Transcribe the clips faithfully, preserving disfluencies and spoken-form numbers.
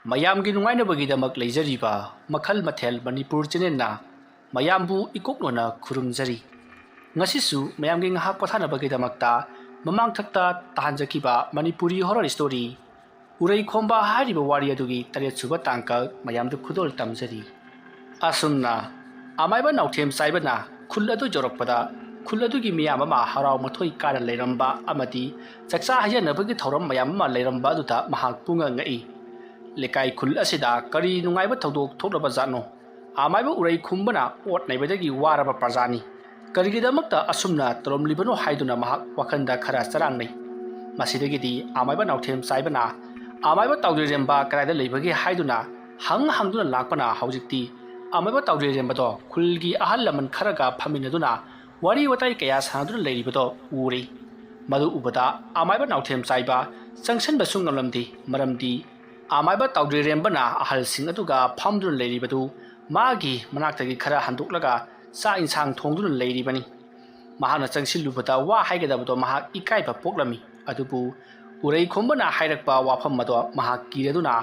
ꯃꯌꯥꯝꯒꯤ ꯅꯨꯡꯉꯥꯏꯅꯕꯒꯤꯗꯃꯛ ꯂꯩꯖꯔꯤꯕ ꯃꯈꯜ ꯃꯊꯦꯜ ꯃꯅꯤꯄꯨꯔ ꯆꯦꯅꯦꯜꯅ ꯃꯌꯥꯝꯕꯨ ꯏꯀꯣꯛꯅꯣꯅ ꯈꯨꯔꯨꯝꯖꯔꯤ꯫ ꯉꯁꯤꯁꯨ ꯃꯌꯥꯝꯒꯤ ꯉꯥꯏꯍꯥꯛ ꯄꯣꯊꯥꯅꯕꯒꯤꯗꯃꯛꯇ ꯃꯃꯥꯡꯊꯛꯇ ꯇꯥꯍꯟꯖꯈꯤꯕ ꯃꯅꯤꯄꯨꯔꯤ ꯍꯣꯔꯔ ꯁ꯭ꯇꯣꯔꯤ ꯎꯔꯩ ꯈꯣꯝꯕ ꯍꯥꯏꯔꯤꯕ ꯋꯥꯔꯤ ꯑꯗꯨꯒꯤ ꯇꯔꯦꯠ ꯁꯨꯕ ꯇꯥꯡꯀꯛ ꯃꯌꯥꯝꯗ ꯈꯨꯗꯣꯜ ꯇꯝꯖꯔꯤ꯫ ꯑꯁꯨꯝꯅ ꯑꯃꯥꯏꯕ ꯅꯥꯎꯊꯦꯝ ꯆꯥꯏꯕꯅ ꯈꯨꯜ ꯑꯗꯨ ꯌꯧꯔꯛꯄꯗ ꯈꯨꯜ ꯑꯗꯨꯒꯤ ꯃꯤꯌꯥꯝ ꯑꯃ ꯍꯔꯥꯎ ꯃꯊꯣꯏ ꯀꯥꯅ ꯂꯩꯔꯝꯕ ꯑꯃꯗꯤ ꯆꯥꯛꯆꯥ ꯍꯩꯖꯅꯕꯒꯤ ꯊꯧꯔꯝ ꯃꯌꯥꯝ ꯑꯃ ꯂꯩꯔꯝꯕ ꯑꯗꯨꯗ ꯃꯍꯥꯛ ꯄꯨꯡꯉꯛ ꯉꯛꯏ꯫ ꯂꯩꯀꯥꯏ ꯈꯨꯜ ꯑꯁꯤꯗ ꯀꯔꯤ ꯅꯨꯡꯉꯥꯏꯕ ꯊꯧꯗꯣꯛ ꯊꯣꯛꯂꯕ ꯖꯥꯠꯅꯣ? ꯑꯃꯥꯏꯕ ꯎꯔꯩ ꯈꯨꯝꯕꯅ ꯑꯣꯠ ꯅꯩꯕꯗꯒꯤ ꯋꯥꯔꯕ ꯄ꯭ꯔꯖꯥꯅꯤ꯫ ꯀꯔꯤꯒꯤꯗꯃꯛꯇ ꯑꯁꯨꯝꯅ ꯇꯧꯔꯝꯂꯤꯕꯅꯣ ꯍꯥꯏꯗꯨꯅ ꯃꯍꯥꯛ ꯋꯥꯈꯜꯗ ꯈꯔ ꯆꯔꯥꯡꯅꯩ꯫ ꯃꯁꯤꯗꯒꯤꯗꯤ ꯑꯃꯥꯏꯕ ꯅꯥꯎꯊꯦꯝ ꯆꯥꯏꯕꯅ ꯑꯃꯥꯏꯕ ꯇꯥꯎꯗ꯭ꯔꯤꯔꯦꯝꯕ ꯀꯗꯥꯏꯗ ꯂꯩꯕꯒꯦ ꯍꯥꯏꯗꯨꯅ ꯍꯪ ꯍꯪꯗꯨꯅ ꯂꯥꯛꯄꯅ ꯍꯧꯖꯤꯛꯇꯤ ꯑꯃꯥꯏꯕ ꯇꯥꯎꯗ꯭ꯔꯤꯔꯦꯝꯕꯗꯣ ꯈꯨꯜꯒꯤ ꯑꯍꯜ ꯂꯃꯟ ꯈꯔꯒ ꯐꯝꯃꯤꯟꯅꯗꯨꯅ ꯋꯥꯔꯤ ꯋꯥꯇꯥꯏ ꯀꯌꯥ ꯁꯥꯟꯅꯗꯨꯅ ꯂꯩꯔꯤꯕꯗꯣ ꯎꯔꯦ꯫ ꯃꯗꯨ ꯎꯕꯗ ꯑꯃꯥꯏꯕ ꯅꯥꯎꯊꯦꯝ ꯆꯥꯏꯕ ꯆꯪꯁꯤꯟꯕꯁꯨ ꯉꯝꯂꯝꯗꯦ꯫ ꯃꯔꯝꯗꯤ ꯑꯃꯥꯏꯕ ꯇꯥꯎꯗ꯭ꯔꯤꯔꯦꯝꯕꯅ ꯑꯍꯜꯁꯤꯡ ꯑꯗꯨꯒ ꯐꯝꯗꯨꯅ ꯂꯩꯔꯤꯕꯗꯨ ꯃꯥꯒꯤ ꯃꯅꯥꯛꯇꯒꯤ ꯈꯔ ꯍꯟꯗꯣꯛꯂꯒ ꯆꯥꯛ ꯏꯟꯁꯥꯡ ꯊꯣꯡꯗꯨꯅ ꯂꯩꯔꯤꯕꯅꯤ꯫ ꯃꯍꯥꯛꯅ ꯆꯪꯁꯤꯜꯂꯨꯕꯗ ꯋꯥ ꯍꯥꯏꯒꯗꯕꯗꯣ ꯃꯍꯥꯛ ꯏꯀꯥꯏꯕ ꯄꯣꯛꯂꯝꯃꯤ꯫ ꯑꯗꯨꯕꯨ ꯎꯔꯩ ꯈꯣꯝꯕꯅ ꯍꯥꯏꯔꯛꯄ ꯋꯥꯐꯝ ꯑꯗꯣ ꯃꯍꯥꯛ ꯀꯤꯔꯗꯨꯅ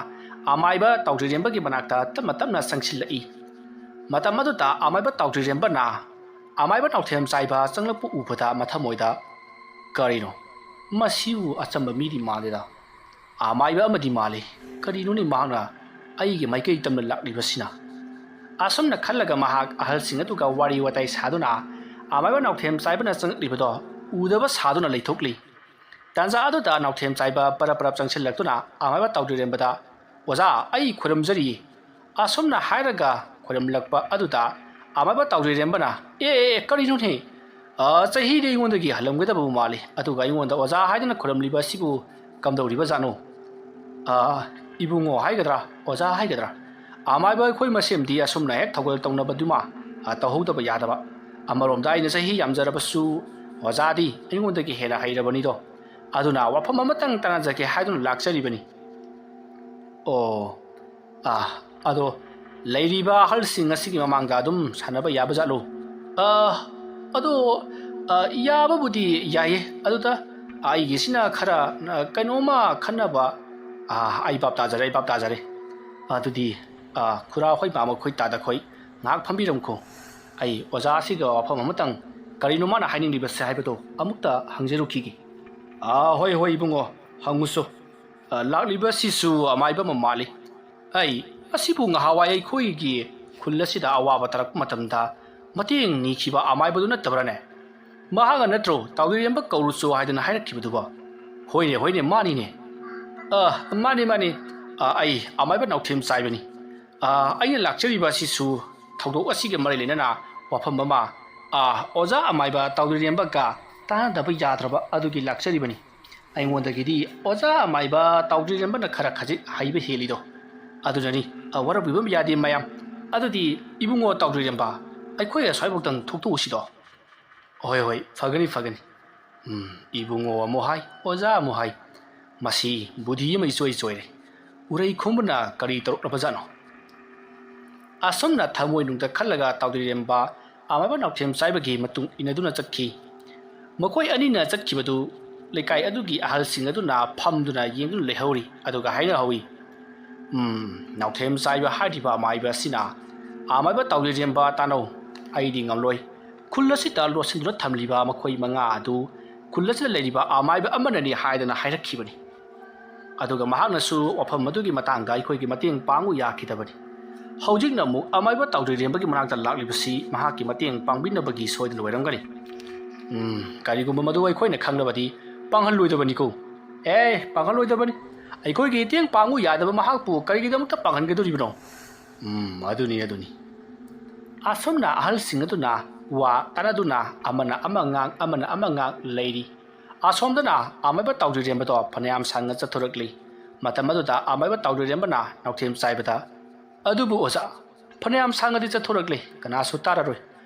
ꯑꯃꯥꯏꯕ ꯇꯥꯎꯗ꯭ꯔꯤꯔꯦꯝꯕꯒꯤ ꯃꯅꯥꯛꯇ ꯇꯞꯅ ꯇꯞꯅ ꯆꯪꯁꯤꯜꯂꯛꯏ꯫ ꯃꯇꯝ ꯑꯗꯨꯗ ꯑꯃꯥꯏꯕ ꯇꯥꯎꯗ꯭ꯔꯤꯔꯦꯝꯕꯅ ꯑꯃꯥꯏꯕ ꯅꯥꯎꯊꯦꯝ ꯆꯥꯏꯕ ꯆꯪꯂꯛꯄ ꯎꯕꯗ ꯃꯊꯃꯣꯏꯗ, "ꯀꯔꯤꯅꯣ? ꯃꯁꯤꯕꯨ ꯑꯆꯝꯕ ꯃꯤꯗꯤ ꯃꯥꯜꯂꯦꯗ꯫ ꯑꯃꯥꯏꯕ ꯑꯃꯗꯤ ꯃꯥꯜꯂꯤ꯫ ꯀꯔꯤꯅꯣꯅꯦ ꯃꯍꯥꯛꯅ ꯑꯩꯒꯤ ꯃꯥꯏꯀꯩ ꯇꯝꯅ ꯂꯥꯛꯂꯤꯕꯁꯤꯅ?" ꯑꯁꯨꯝꯅ ꯈꯜꯂꯒ ꯃꯍꯥꯛ ꯑꯍꯜꯁꯤꯡ ꯑꯗꯨꯒ ꯋꯥꯔꯤ ꯋꯥꯇꯥꯏ ꯁꯥꯗꯨꯅ ꯑꯃꯥꯏꯕ ꯅꯥꯎꯊꯦꯝ ꯆꯥꯏꯕꯅ ꯆꯪꯂꯛꯂꯤꯕꯗꯣ ꯎꯗꯕ ꯁꯥꯗꯨꯅ ꯂꯩꯊꯣꯛꯂꯤ꯫ ꯇꯥꯟꯖꯥ ꯑꯗꯨꯗ ꯅꯥꯎꯊꯦꯝ ꯆꯥꯏꯕ ꯄꯔꯞ ꯄꯔꯞ ꯆꯪꯁꯤꯜꯂꯛꯇꯨꯅ ꯑꯃꯥꯏꯕ ꯇꯥꯎꯗ꯭ꯔꯤꯔꯦꯝꯕꯗ, "ꯑꯣꯖꯥ, ꯑꯩ ꯈꯨꯔꯨꯝꯖꯔꯤ꯫" ꯑꯁꯨꯝꯅ ꯍꯥꯏꯔꯒ ꯈꯨꯔꯨꯝꯂꯛꯄ ꯑꯗꯨꯗ ꯑꯃꯥꯏꯕ ꯇꯥꯎꯗ꯭ꯔꯤꯔꯦꯝꯕꯅ, "ꯑꯦ, ꯑꯦ, ꯑꯦ, ꯀꯔꯤꯅꯣꯅꯦ? ꯑ, ꯆꯍꯤꯗꯤ ꯑꯩꯉꯣꯟꯗꯒꯤ ꯍꯜꯂꯝꯒꯗꯕꯕꯨ ꯃꯥꯜꯂꯤ, ꯑꯗꯨꯒ ꯑꯩꯉꯣꯟꯗ ꯑꯣꯖꯥ ꯍꯥꯏꯗꯨꯅ ꯈꯨꯔꯨꯝꯂꯤꯕ ꯑꯁꯤꯕꯨ ꯀꯝꯗꯧꯔꯤꯕ ꯖꯥꯠꯅꯣ? ꯑ, ꯏꯕꯨꯡꯉꯣ ꯍꯥꯏꯒꯗ꯭ꯔꯥ, ꯑꯣꯖꯥ ꯍꯥꯏꯒꯗ꯭ꯔꯥ? ꯑꯃꯥꯏꯕ ꯑꯩꯈꯣꯏ ꯃꯁꯦꯝꯗꯤ ꯑꯁꯨꯝꯅ ꯍꯦꯛ ꯊꯧꯒꯜ ꯇꯧꯅꯕꯗꯨꯃ, ꯑ, ꯇꯧꯍꯧꯗꯕ ꯌꯥꯗꯕ꯫ ꯑꯃꯔꯣꯝꯗ ꯑꯩꯅ ꯆꯍꯤ ꯌꯥꯝꯖꯔꯕꯁꯨ ꯑꯣꯖꯥꯗꯤ ꯑꯩꯉꯣꯟꯗꯒꯤ ꯍꯦꯟꯅ ꯍꯩꯔꯕꯅꯤꯗꯣ꯫ ꯑꯗꯨꯅ ꯋꯥꯐꯝ ꯑꯃꯇꯪ ꯇꯥꯟꯅꯖꯒꯦ ꯍꯥꯏꯗꯨꯅ ꯂꯥꯛꯆꯔꯤꯕꯅꯤ꯫" "ꯑꯣ, ꯑꯥ, ꯑꯗꯣ ꯂꯩꯔꯤꯕ ꯑꯍꯜꯁꯤꯡ ꯑꯁꯤꯒꯤ ꯃꯃꯥꯡꯗ ꯑꯗꯨꯝ ꯁꯥꯟꯅꯕ ꯌꯥꯕ ꯖꯥꯠꯂꯣ?" "ꯑꯥ, ꯑꯗꯣ, ꯑꯥ, ꯌꯥꯕꯕꯨꯗꯤ ꯌꯥꯏꯌꯦ꯫ ꯑꯗꯨꯗ ꯑꯩꯒꯤꯁꯤꯅ ꯈꯔ, ꯑꯥ, ꯀꯩꯅꯣꯝꯃ ꯈꯟꯅꯕ꯫" "ꯑꯥ, ꯑꯩ ꯚꯥꯞ ꯇꯥꯖꯔꯦ, ꯑꯩ ꯚꯥꯞ ꯇꯥꯖꯔꯦ꯫ ꯑꯗꯨꯗꯤ, ꯑ, ꯈꯨꯔꯥ ꯍꯣꯏ ꯃꯥꯃ ꯈꯣꯏ ꯇꯥꯗ ꯈꯣꯏ, ꯉꯥꯏꯍꯥꯛ ꯐꯝꯕꯤꯔꯝꯈꯣ꯫ ꯑꯩ ꯑꯣꯖꯥ ꯑꯁꯤꯒ ꯋꯥꯐꯝ ꯑꯃꯇꯪ, ꯀꯔꯤꯅꯣ ꯃꯥꯅ ꯍꯥꯏꯅꯤꯡꯂꯤꯕꯁꯦ ꯍꯥꯏꯕꯗꯣ ꯑꯃꯨꯛꯇ ꯍꯪꯖꯔꯨꯈꯤꯒꯦ꯫ ꯑ, ꯍꯣꯏ, ꯍꯣꯏ, ꯏꯕꯨꯡꯉꯣ, ꯍꯪꯉꯨꯁꯨ꯫ ꯑ, ꯂꯥꯛꯂꯤꯕ ꯑꯁꯤꯁꯨ ꯑꯃꯥꯏꯕ ꯑꯃ ꯃꯥꯜꯂꯤ꯫ ꯑꯩ, ꯑꯁꯤꯕꯨ ꯉꯍꯥꯟꯋꯥꯏ ꯑꯩꯈꯣꯏꯒꯤ ꯈꯨꯜ ꯑꯁꯤꯗ ꯑꯋꯥꯕ ꯇꯥꯔꯛꯄ ꯃꯇꯝꯗ ꯃꯇꯦꯡ ꯅꯤꯈꯤꯕ ꯑꯃꯥꯏꯕꯗꯨ ꯅꯠꯇꯕ꯭ꯔꯥꯅꯦ? ꯃꯍꯥꯛꯅ ꯅꯠꯇ꯭ꯔꯣ ꯇꯥꯎꯗꯔꯦꯝꯕ ꯀꯧꯔꯨꯆꯣ ꯍꯥꯏꯗꯨꯅ ꯍꯥꯏꯔꯛꯈꯤꯕꯗꯨꯕꯣ? ꯍꯣꯏꯅꯦ, ꯍꯣꯏꯅꯦ, ꯃꯥꯅꯤꯅꯦ꯫ ꯑ, ꯃꯥꯅꯤ, ꯃꯥꯅꯤ꯫ ꯑ, ꯑꯩ ꯑꯃꯥꯏꯕ ꯅꯥꯎꯊꯦꯝ ꯆꯥꯏꯕꯅꯤ꯫ ꯑ, ꯑꯩꯅ ꯂꯥꯛꯆꯔꯤꯕ ꯑꯁꯤꯁꯨ ꯊꯧꯗꯣꯛ ꯑꯁꯤꯒ ꯃꯔꯤ ꯂꯩꯅꯅ ꯋꯥꯐꯝ ꯑꯃ, ꯑ, ꯑꯣꯖꯥ ꯑꯃꯥꯏꯕ ꯇꯥꯎꯗꯔꯦꯝꯕꯒ ꯇꯥꯟꯅꯗꯕ ꯌꯥꯗ꯭ꯔꯕ ꯑꯗꯨꯒꯤ ꯂꯥꯛꯆꯔꯤꯕꯅꯤ꯫ ꯑꯩꯉꯣꯟꯗꯒꯤꯗꯤ ꯑꯣꯖꯥ ꯑꯃꯥꯏꯕ ꯇꯥꯎꯗ꯭ꯔꯤꯔꯦꯝꯕꯅ ꯈꯔ ꯈꯖꯤꯛ ꯍꯩꯕ ꯍꯦꯜꯂꯤꯗꯣ꯫ ꯑꯗꯨꯅꯅꯤ, ꯑ, ꯋꯥꯔꯧꯕꯤꯕ ꯌꯥꯗꯦ ꯃꯌꯥꯝ꯫ ꯑꯗꯨꯗꯤ ꯏꯕꯨꯡꯉꯣ ꯇꯥꯎꯗ꯭ꯔꯤꯔꯦꯝꯕ, ꯑꯩꯈꯣꯏ ꯑꯁ꯭ꯋꯥꯏꯐꯥꯎꯇꯪ ꯊꯣꯛꯇꯣꯛꯎꯁꯤꯗꯣ꯫ ꯍꯣꯏ, ꯍꯣꯏ, ꯐꯒꯅꯤ, ꯐꯒꯅꯤ꯫ ꯎꯝ, ꯏꯕꯨꯡꯉꯣ ꯑꯃꯨꯛ ꯍꯥꯏ, ꯑꯣꯖꯥ ꯑꯃꯨꯛ ꯍꯥꯏ꯫ ꯃꯁꯤ ꯕꯨꯙꯤ ꯑꯃ ꯏꯆꯣꯏ ꯆꯣꯏꯔꯦ꯫ ꯎꯔꯩ ꯈꯣꯝꯕꯅ ꯀꯔꯤ ꯇꯧꯔꯛꯂꯕꯖꯥꯠꯅꯣ? ꯑꯁꯨꯝꯅ ꯊꯃꯣꯏꯅꯨꯡꯗ ꯈꯜꯂꯒ ꯇꯥꯎꯗ꯭ꯔꯤꯔꯦꯝꯕ ꯑꯃꯥꯏꯕ ꯅꯥꯎꯊꯦꯝ ꯆꯥꯏꯕꯒꯤ ꯃꯇꯨꯡ ꯏꯟꯅꯗꯨꯅ ꯆꯠꯈꯤ꯫ ꯃꯈꯣꯏ ꯑꯅꯤꯅ ꯆꯠꯈꯤꯕꯗꯨ ꯂꯩꯀꯥꯏ ꯑꯗꯨꯒꯤ ꯑꯍꯜꯁꯤꯡ ꯑꯗꯨꯅ ꯐꯝꯗꯨꯅ ꯌꯦꯡꯗꯨꯅ ꯂꯩꯍꯧꯔꯤ꯫ ꯑꯗꯨꯒ ꯍꯥꯏꯅꯍꯧꯏ, "ꯎꯝ, ꯅꯥꯎꯊꯦꯝ ꯆꯥꯏꯕ ꯍꯥꯏꯔꯤꯕ ꯑꯃꯥꯏꯕ ꯑꯁꯤꯅ ꯑꯃꯥꯏꯕ ꯇꯥꯎꯗ꯭ꯔꯤꯔꯦꯝꯕ ꯇꯥꯅꯧ꯫ ꯑꯩꯗꯤ ꯉꯝꯂꯣꯏ꯫ ꯈꯨꯜ ꯑꯁꯤꯗ ꯂꯣꯠꯁꯤꯟꯗꯨꯅ ꯊꯝꯂꯤꯕ ꯃꯈꯣꯏ ꯃꯉꯥ ꯑꯗꯨ ꯈꯨꯜ ꯑꯁꯤꯗ ꯂꯩꯔꯤꯕ ꯑꯃꯥꯏꯕ ꯑꯃꯅꯅꯤ" ꯍꯥꯏꯗꯅ ꯍꯥꯏꯔꯛꯈꯤꯕꯅꯤ꯫ ꯑꯗꯨꯒ ꯃꯍꯥꯛꯅꯁꯨ ꯋꯥꯐꯝ ꯑꯗꯨꯒꯤ ꯃꯇꯥꯡꯗ ꯑꯩꯈꯣꯏꯒꯤ ꯃꯇꯦꯡ ꯄꯥꯡꯉꯨ ꯌꯥꯈꯤꯗꯕꯅꯤ꯫ ꯍꯧꯖꯤꯛꯅ ꯑꯃꯨꯛ ꯑꯃꯥꯏꯕ ꯇꯥꯎꯗ꯭ꯔꯤꯔꯦꯝꯕꯒꯤ ꯃꯅꯥꯛꯇ ꯂꯥꯛꯂꯤꯕꯁꯤ ꯃꯍꯥꯛꯀꯤ ꯃꯇꯦꯡ ꯄꯥꯡꯕꯤꯅꯕꯒꯤ ꯁꯣꯏꯗꯅ ꯑꯣꯏꯔꯝꯒꯅꯤ꯫ ꯎꯝ, ꯀꯔꯤꯒꯨꯝꯕ ꯃꯗꯨ ꯑꯩꯈꯣꯏꯅ ꯈꯪꯂꯕꯗꯤ ꯄꯥꯡꯍꯜꯂꯣꯏꯗꯕꯅꯤꯀꯣ꯫ ꯑꯦ, ꯄꯥꯡꯍꯜꯂꯣꯏꯗꯕꯅꯤ꯫ ꯑꯩꯈꯣꯏꯒꯤ ꯃꯇꯦꯡ ꯄꯥꯡꯉꯨ ꯌꯥꯗꯕ ꯃꯍꯥꯛꯄꯨ ꯀꯔꯤꯒꯤꯗꯃꯛꯇ ꯄꯥꯡꯍꯟꯒꯗꯧꯔꯤꯕꯅꯣ? ꯎꯝ, ꯑꯗꯨꯅꯤ, ꯑꯗꯨꯅꯤ꯫ ꯑꯁꯨꯝꯅ ꯑꯍꯜꯁꯤꯡ ꯑꯗꯨꯅ ꯋꯥ ꯇꯥꯅꯗꯨꯅ ꯑꯃꯅ ꯑꯃ ꯉꯥꯡ, ꯑꯃꯅ ꯑꯃ ꯉꯥꯡ ꯂꯩꯔꯤ꯫ ꯑꯁꯣꯝꯗꯅ ꯑꯃꯥꯏꯕ ꯇꯥꯎꯗ꯭ꯔꯤꯔꯦꯝꯕꯗꯣ ꯐꯅꯌꯥꯝ ꯁꯥꯡꯅ ꯆꯠꯊꯣꯔꯛꯂꯤ꯫ ꯃꯇꯝ ꯑꯗꯨꯗ ꯑꯃꯥꯏꯕ ꯇꯥꯎꯗ꯭ꯔꯤꯔꯦꯝꯕꯅ ꯅꯥꯎꯊꯦꯝ ꯆꯥꯏꯕꯗ, "ꯑꯗꯨꯕꯨ ꯑꯣꯖꯥ, ꯐꯅꯌꯥꯝ ꯁꯥꯡꯅꯗꯤ ꯆꯠꯊꯣꯔꯛꯂꯦ, ꯀꯅꯥꯁꯨ ꯇꯥꯔꯔꯣꯏ꯫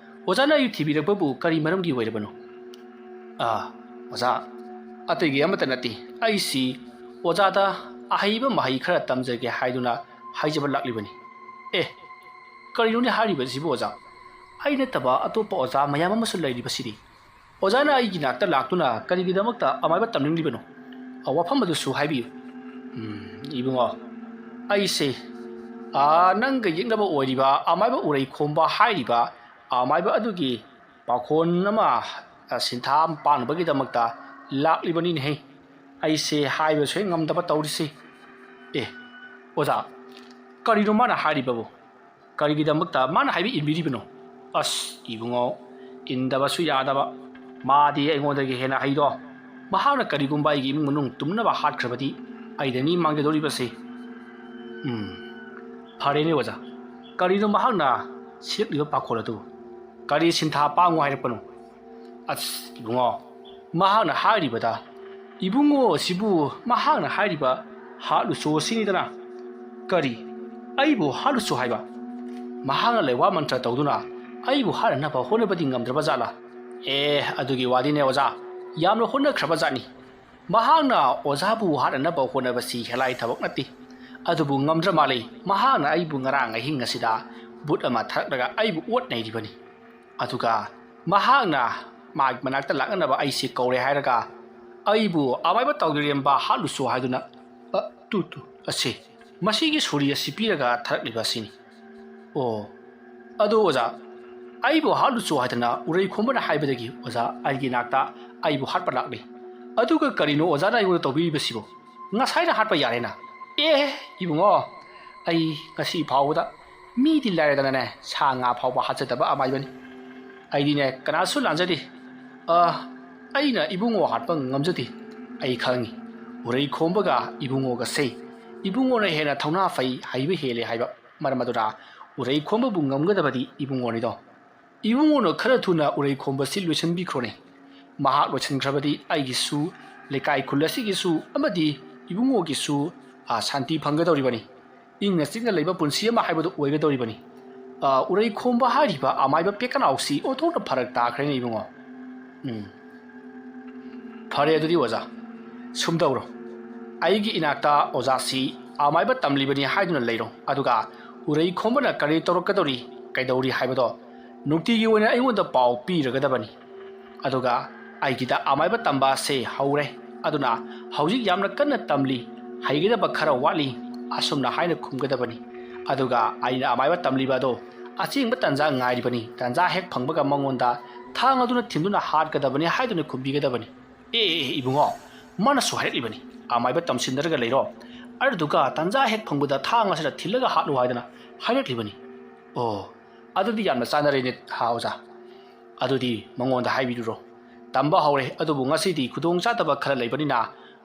ꯑꯣꯖꯥꯅ ꯑꯩ ꯊꯤꯕꯤꯔꯛꯄꯕꯨ ꯀꯔꯤ ꯃꯔꯝꯒꯤ ꯑꯣꯏꯔꯕꯅꯣ?" "ꯑꯥ, ꯑꯣꯖꯥ, ꯑꯇꯩꯒꯤ ꯑꯃꯠꯇ ꯅꯠꯇꯦ꯫ ꯑꯩꯁꯤ ꯑꯣꯖꯥꯗ ꯑꯍꯩꯕ ꯃꯍꯩ ꯈꯔ ꯇꯝꯖꯒꯦ ꯍꯥꯏꯗꯨꯅ ꯍꯥꯏꯖꯕ ꯂꯥꯛꯂꯤꯕꯅꯤ꯫" "ꯑꯦ, ꯀꯔꯤꯅꯣꯅꯦ ꯍꯥꯏꯔꯤꯕꯁꯤꯕꯨ ꯑꯣꯖꯥ? ꯑꯩ ꯅꯠꯇꯕ ꯑꯇꯣꯞꯄ ꯑꯣꯖꯥ ꯃꯌꯥꯝ ꯑꯃꯁꯨ ꯂꯩꯔꯤꯕꯁꯤꯗꯤ꯫ ꯑꯣꯖꯥꯅ ꯑꯩꯒꯤ ꯅꯥꯛꯇ ꯂꯥꯛꯇꯨꯅ ꯀꯔꯤꯒꯤꯗꯃꯛꯇ ꯑꯃꯥꯏꯕ ꯇꯝꯅꯤꯡꯂꯤꯕꯅꯣ? ꯑ, ꯋꯥꯐꯝ ꯑꯗꯨꯁꯨ ꯍꯥꯏꯕꯤꯌꯨ꯫" "ꯎꯝ, ꯏꯕꯨꯡꯉꯣ, ꯑꯩꯁꯦ ꯑꯥ, ꯅꯪꯒ ꯌꯦꯛꯅꯕ ꯑꯣꯏꯔꯤꯕ ꯑꯃꯥꯏꯕ ꯎꯔꯩ ꯈꯣꯝꯕ ꯍꯥꯏꯔꯤꯕ ꯑꯃꯥꯏꯕ ꯑꯗꯨꯒꯤ ꯄꯥꯈꯣꯟ ꯑꯃ, ꯑ, ꯁꯤꯟꯊꯥ ꯄꯥꯡꯅꯕꯒꯤꯗꯃꯛꯇ ꯂꯥꯛꯂꯤꯕꯅꯤꯅꯦꯍꯦ꯫ ꯑꯩꯁꯦ ꯍꯥꯏꯕꯁꯨ ꯍꯦꯛ ꯉꯝꯗꯕ ꯇꯧꯔꯤꯁꯤ꯫ ꯑꯦ, ꯑꯣꯖꯥ, ꯀꯔꯤꯅꯣ ꯃꯥꯅ ꯍꯥꯏꯔꯤꯕꯕꯨ? ꯀꯔꯤꯒꯤꯗꯃꯛꯇ ꯃꯥꯅ ꯍꯥꯏꯕ ꯏꯟꯕꯤꯔꯤꯕꯅꯣ? ꯑꯁ, ꯏꯕꯨꯡꯉꯣ, ꯏꯟꯗꯕꯁꯨ ꯌꯥꯗꯕ꯫ ꯃꯥꯗꯤ ꯑꯩꯉꯣꯟꯗꯒꯤ ꯍꯦꯟꯅ ꯍꯩꯗꯣ꯫ ꯃꯍꯥꯛꯅ ꯀꯔꯤꯒꯨꯝꯕ ꯑꯩꯒꯤ ꯏꯃꯨꯡ ꯃꯅꯨꯡ ꯇꯨꯝꯅꯕ ꯍꯥꯠꯈ꯭ꯔꯕꯗꯤ ꯑꯩꯗ ꯃꯤ ꯃꯥꯡꯖꯗꯧꯔꯤꯕꯁꯤ꯫ ꯎꯝ, ꯐꯔꯦꯅꯦ ꯑꯣꯖꯥ, ꯀꯔꯤꯅꯣ ꯃꯍꯥꯛꯅ ꯁꯤꯔꯛꯂꯤꯕ ꯄꯥꯈꯣꯜ ꯑꯗꯨ? ꯀꯔꯤ ꯁꯤꯟꯊꯥ ꯄꯥꯡꯉꯨ ꯍꯥꯏꯔꯛꯄꯅꯣ? ꯑꯁ, ꯏꯕꯨꯡꯉꯣ, ꯃꯍꯥꯛꯅ ꯍꯥꯏꯔꯤꯕꯗ, ꯏꯕꯨꯡꯉꯣ ꯑꯁꯤꯕꯨ ꯃꯍꯥꯛꯅ ꯍꯥꯏꯔꯤꯕ ꯍꯥꯠꯂꯨꯆꯣ ꯑꯁꯤꯅꯤꯗꯅ꯫ ꯀꯔꯤ? ꯑꯩꯕꯨ ꯍꯥꯠꯂꯨꯆꯣ ꯍꯥꯏꯕ? ꯃꯍꯥꯛꯅ ꯂꯩꯋꯥ ꯃꯟꯇ꯭ꯔ ꯇꯧꯗꯨꯅ ꯑꯩꯕꯨ ꯍꯥꯠꯅꯅꯕ ꯍꯣꯠꯅꯕꯗꯤ ꯉꯝꯗ꯭ꯔꯕ ꯖꯥꯠꯂꯥ? ꯑꯦ, ꯑꯗꯨꯒꯤ ꯋꯥꯗꯤꯅꯦ ꯑꯣꯖꯥ, ꯌꯥꯝꯅ ꯍꯣꯠꯅꯈ꯭ꯔꯕ ꯖꯥꯠꯅꯤ꯫ ꯃꯍꯥꯛꯅ ꯑꯣꯖꯥꯕꯨ ꯍꯥꯠꯅꯅꯕ ꯍꯣꯠꯅꯕꯁꯤ ꯍꯦꯂꯥꯏ ꯊꯕꯛ ꯅꯠꯇꯦ꯫ ꯑꯗꯨꯕꯨ ꯉꯝꯗ꯭ꯔ ꯃꯥꯜꯂꯦ, ꯃꯍꯥꯛꯅ ꯑꯩꯕꯨ ꯉꯔꯥꯡ ꯑꯍꯤꯡ ꯑꯁꯤꯗ ꯕꯨꯠ ꯑꯃ ꯊꯥꯔꯛꯂꯒ ꯑꯩꯕꯨ ꯑꯣꯠ ꯅꯩꯔꯤꯕꯅꯤ꯫ ꯑꯗꯨꯒ ꯃꯍꯥꯛꯅ ꯃꯥꯒꯤ ꯃꯅꯥꯛꯇ ꯂꯥꯛꯅꯅꯕ ꯑꯩꯁꯤ ꯀꯧꯔꯦ ꯍꯥꯏꯔꯒ ꯑꯩꯕꯨ ꯑꯃꯥꯏꯕ ꯇꯥꯎꯗꯔꯦꯝꯕ ꯍꯥꯠꯂꯨꯆꯣ ꯍꯥꯏꯗꯨꯅ, ꯑ, ꯇꯨ, ꯇꯨ, ꯑꯁꯤ, ꯃꯁꯤꯒꯤ ꯁꯣꯔꯤ ꯑꯁꯤ ꯄꯤꯔꯒ ꯊꯥꯔꯛꯂꯤꯕ ꯑꯁꯤꯅꯤ꯫ ꯑꯣ, ꯑꯗꯨ ꯑꯣꯖꯥ, ꯑꯩꯕꯨ ꯍꯥꯠꯂꯨꯆꯣ ꯍꯥꯏꯗꯅ ꯎꯔꯩ ꯈꯣꯝꯕꯅ ꯍꯥꯏꯕꯗꯒꯤ ꯑꯣꯖꯥ ꯑꯩꯒꯤ ꯅꯥꯛꯇ ꯑꯩꯕꯨ ꯍꯥꯠꯄ ꯂꯥꯛꯂꯤ꯫ ꯑꯗꯨꯒ ꯀꯔꯤꯅꯣ ꯑꯣꯖꯥꯅ ꯑꯩꯉꯣꯟꯗ ꯇꯧꯕꯤꯔꯤꯕꯁꯤꯕꯨ? ꯉꯁꯥꯏꯅ ꯍꯥꯠꯄ ꯌꯥꯔꯦꯅ꯫ ꯑꯦ, ꯏꯕꯨꯡꯉꯣ, ꯑꯩ ꯉꯁꯤ ꯐꯥꯎꯕꯗ ꯃꯤꯗꯤ ꯂꯥꯏꯔꯗꯅꯅꯦ, ꯁꯥ ꯉꯥ ꯐꯥꯎꯕ ꯍꯥꯠꯆꯗꯕ ꯑꯃꯥꯏꯕꯅꯤ꯫ ꯑꯩꯗꯤꯅꯦ, ꯀꯅꯥꯁꯨ ꯂꯥꯟꯖꯗꯦ꯫ ꯑ, ꯑꯩꯅ ꯏꯕꯨꯡꯉꯣ ꯍꯥꯠꯄ ꯉꯝꯖꯗꯦ꯫ ꯑꯩ ꯈꯪꯉꯤ, ꯎꯔꯩ ꯈꯣꯝꯕꯒ ꯏꯕꯨꯡꯉꯣꯒꯁꯦ ꯏꯕꯨꯡꯉꯣꯅ ꯍꯦꯟꯅ ꯊꯧꯅꯥ ꯐꯩ, ꯍꯩꯕ ꯍꯦꯜꯂꯦ ꯍꯥꯏꯕ꯫ ꯃꯔꯝ ꯑꯗꯨꯅ ꯎꯔꯩ ꯈꯣꯝꯕꯕꯨ ꯉꯝꯒꯗꯕꯗꯤ ꯏꯕꯨꯡꯉꯣꯅꯤꯗꯣ꯫ ꯏꯕꯨꯡꯉꯣꯅ ꯈꯔ ꯊꯨꯅ ꯎꯔꯩ ꯈꯣꯝꯕꯁꯤ ꯂꯣꯏꯁꯤꯟꯕꯤꯈ꯭ꯔꯣꯅꯦ꯫ ꯃꯍꯥꯛ ꯂꯣꯏꯁꯤꯟꯈ꯭ꯔꯕꯗꯤ ꯑꯩꯒꯤꯁꯨ, ꯂꯩꯀꯥꯏ ꯈꯨꯜ ꯑꯁꯤꯒꯤꯁꯨ ꯑꯃꯗꯤ ꯏꯕꯨꯡꯉꯣꯒꯤꯁꯨ, ꯑ, ꯁꯥꯟꯇꯤ ꯐꯪꯒꯗꯧꯔꯤꯕꯅꯤ꯫ ꯏꯪꯅ ꯆꯤꯛꯅ ꯂꯩꯕ ꯄꯨꯟꯁꯤ ꯑꯃ ꯍꯥꯏꯕꯗꯨ ꯑꯣꯏꯒꯗꯧꯔꯤꯕꯅꯤ꯫ ꯑ, ꯎꯔꯩ ꯈꯣꯝꯕ ꯍꯥꯏꯔꯤꯕ ꯑꯃꯥꯏꯕ ꯄꯦꯀꯅꯥꯎꯁꯤ ꯑꯣꯟꯊꯣꯛꯅ ꯐꯔꯛ ꯇꯥꯈ꯭ꯔꯦꯅꯦ ꯏꯕꯨꯡꯉꯣ꯫ ꯎꯝ꯫ ꯐꯔꯦ ꯑꯗꯨꯗꯤ ꯑꯣꯖꯥ, ꯁꯨꯝ ꯇꯧꯔꯣ꯫ ꯑꯩꯒꯤ ꯏꯅꯥꯛꯇ ꯑꯣꯖꯥꯁꯤ ꯑꯃꯥꯏꯕ ꯇꯝꯂꯤꯕꯅꯤ ꯍꯥꯏꯗꯨꯅ ꯂꯩꯔꯣ꯫ ꯑꯗꯨꯒ ꯎꯔꯩ ꯈꯣꯝꯕꯅ ꯀꯔꯤ ꯇꯧꯔꯛꯀꯗꯧꯔꯤ, ꯀꯩꯗꯧꯔꯤ ꯍꯥꯏꯕꯗꯣ ꯅꯨꯡꯇꯤꯒꯤ ꯑꯣꯏꯅ ꯑꯩꯉꯣꯟꯗ ꯄꯥꯎ ꯄꯤꯔꯒꯗꯕꯅꯤ꯫ ꯑꯗꯨꯒ ꯑꯩꯒꯤꯗ ꯑꯃꯥꯏꯕ ꯇꯝꯕ ꯑꯁꯦ ꯍꯧꯔꯦ꯫ ꯑꯗꯨꯅ ꯍꯧꯖꯤꯛ ꯌꯥꯝꯅ ꯀꯟꯅ ꯇꯝꯂꯤ, ꯍꯩꯒꯗꯕ ꯈꯔ ꯋꯥꯠꯂꯤ, ꯑꯁꯨꯝꯅ ꯍꯥꯏꯅ ꯈꯨꯝꯒꯗꯕꯅꯤ꯫ ꯑꯗꯨꯒ ꯑꯩꯅ ꯑꯃꯥꯏꯕ ꯇꯝꯂꯤꯕ ꯑꯗꯣ ꯑꯆꯦꯡꯕ ꯇꯟꯖꯥ ꯉꯥꯏꯔꯤꯕꯅꯤ꯫ ꯇꯟꯖꯥ ꯍꯦꯛ ꯐꯪꯕꯒ ꯃꯉꯣꯟꯗ ꯊꯥꯡ ꯑꯗꯨꯅ ꯊꯤꯟꯗꯨꯅ ꯍꯥꯠꯀꯗꯕꯅꯤ ꯍꯥꯏꯗꯨꯅ ꯈꯨꯝꯕꯤꯒꯗꯕꯅꯤ꯫ "ꯑꯦ, ꯑꯦ, ꯑꯦ, ꯏꯕꯨꯡꯉꯣ, ꯃꯥꯅꯁꯨ ꯍꯥꯏꯔꯛꯂꯤꯕꯅꯤ, ꯑꯃꯥꯏꯕ ꯇꯝꯁꯤꯟꯅꯔꯒ ꯂꯩꯔꯣ, ꯑꯗꯨꯗꯨꯒ ꯇꯟꯖꯥ ꯍꯦꯛ ꯐꯪꯕꯗ ꯊꯥꯡ ꯑꯁꯤꯗ ꯊꯤꯜꯂꯒ ꯍꯥꯠꯂꯨ ꯍꯥꯏꯗꯅ ꯍꯥꯏꯔꯛꯂꯤꯕꯅꯤ"꯫ "ꯑꯣ, ꯑꯗꯨꯗꯤ ꯌꯥꯝꯅ ꯆꯥꯟꯅꯔꯦꯅꯦ, ꯍꯥ ꯑꯣꯖꯥ꯫ ꯑꯗꯨꯗꯤ ꯃꯉꯣꯟꯗ ꯍꯥꯏꯕꯤꯔꯨꯔꯣ꯫ ꯇꯝꯕ ꯍꯧꯔꯦ, ꯑꯗꯨꯕꯨ ꯉꯁꯤꯗꯤ ꯈꯨꯗꯣꯡ ꯆꯥꯗꯕ ꯈꯔ ꯂꯩꯕꯅꯤꯅ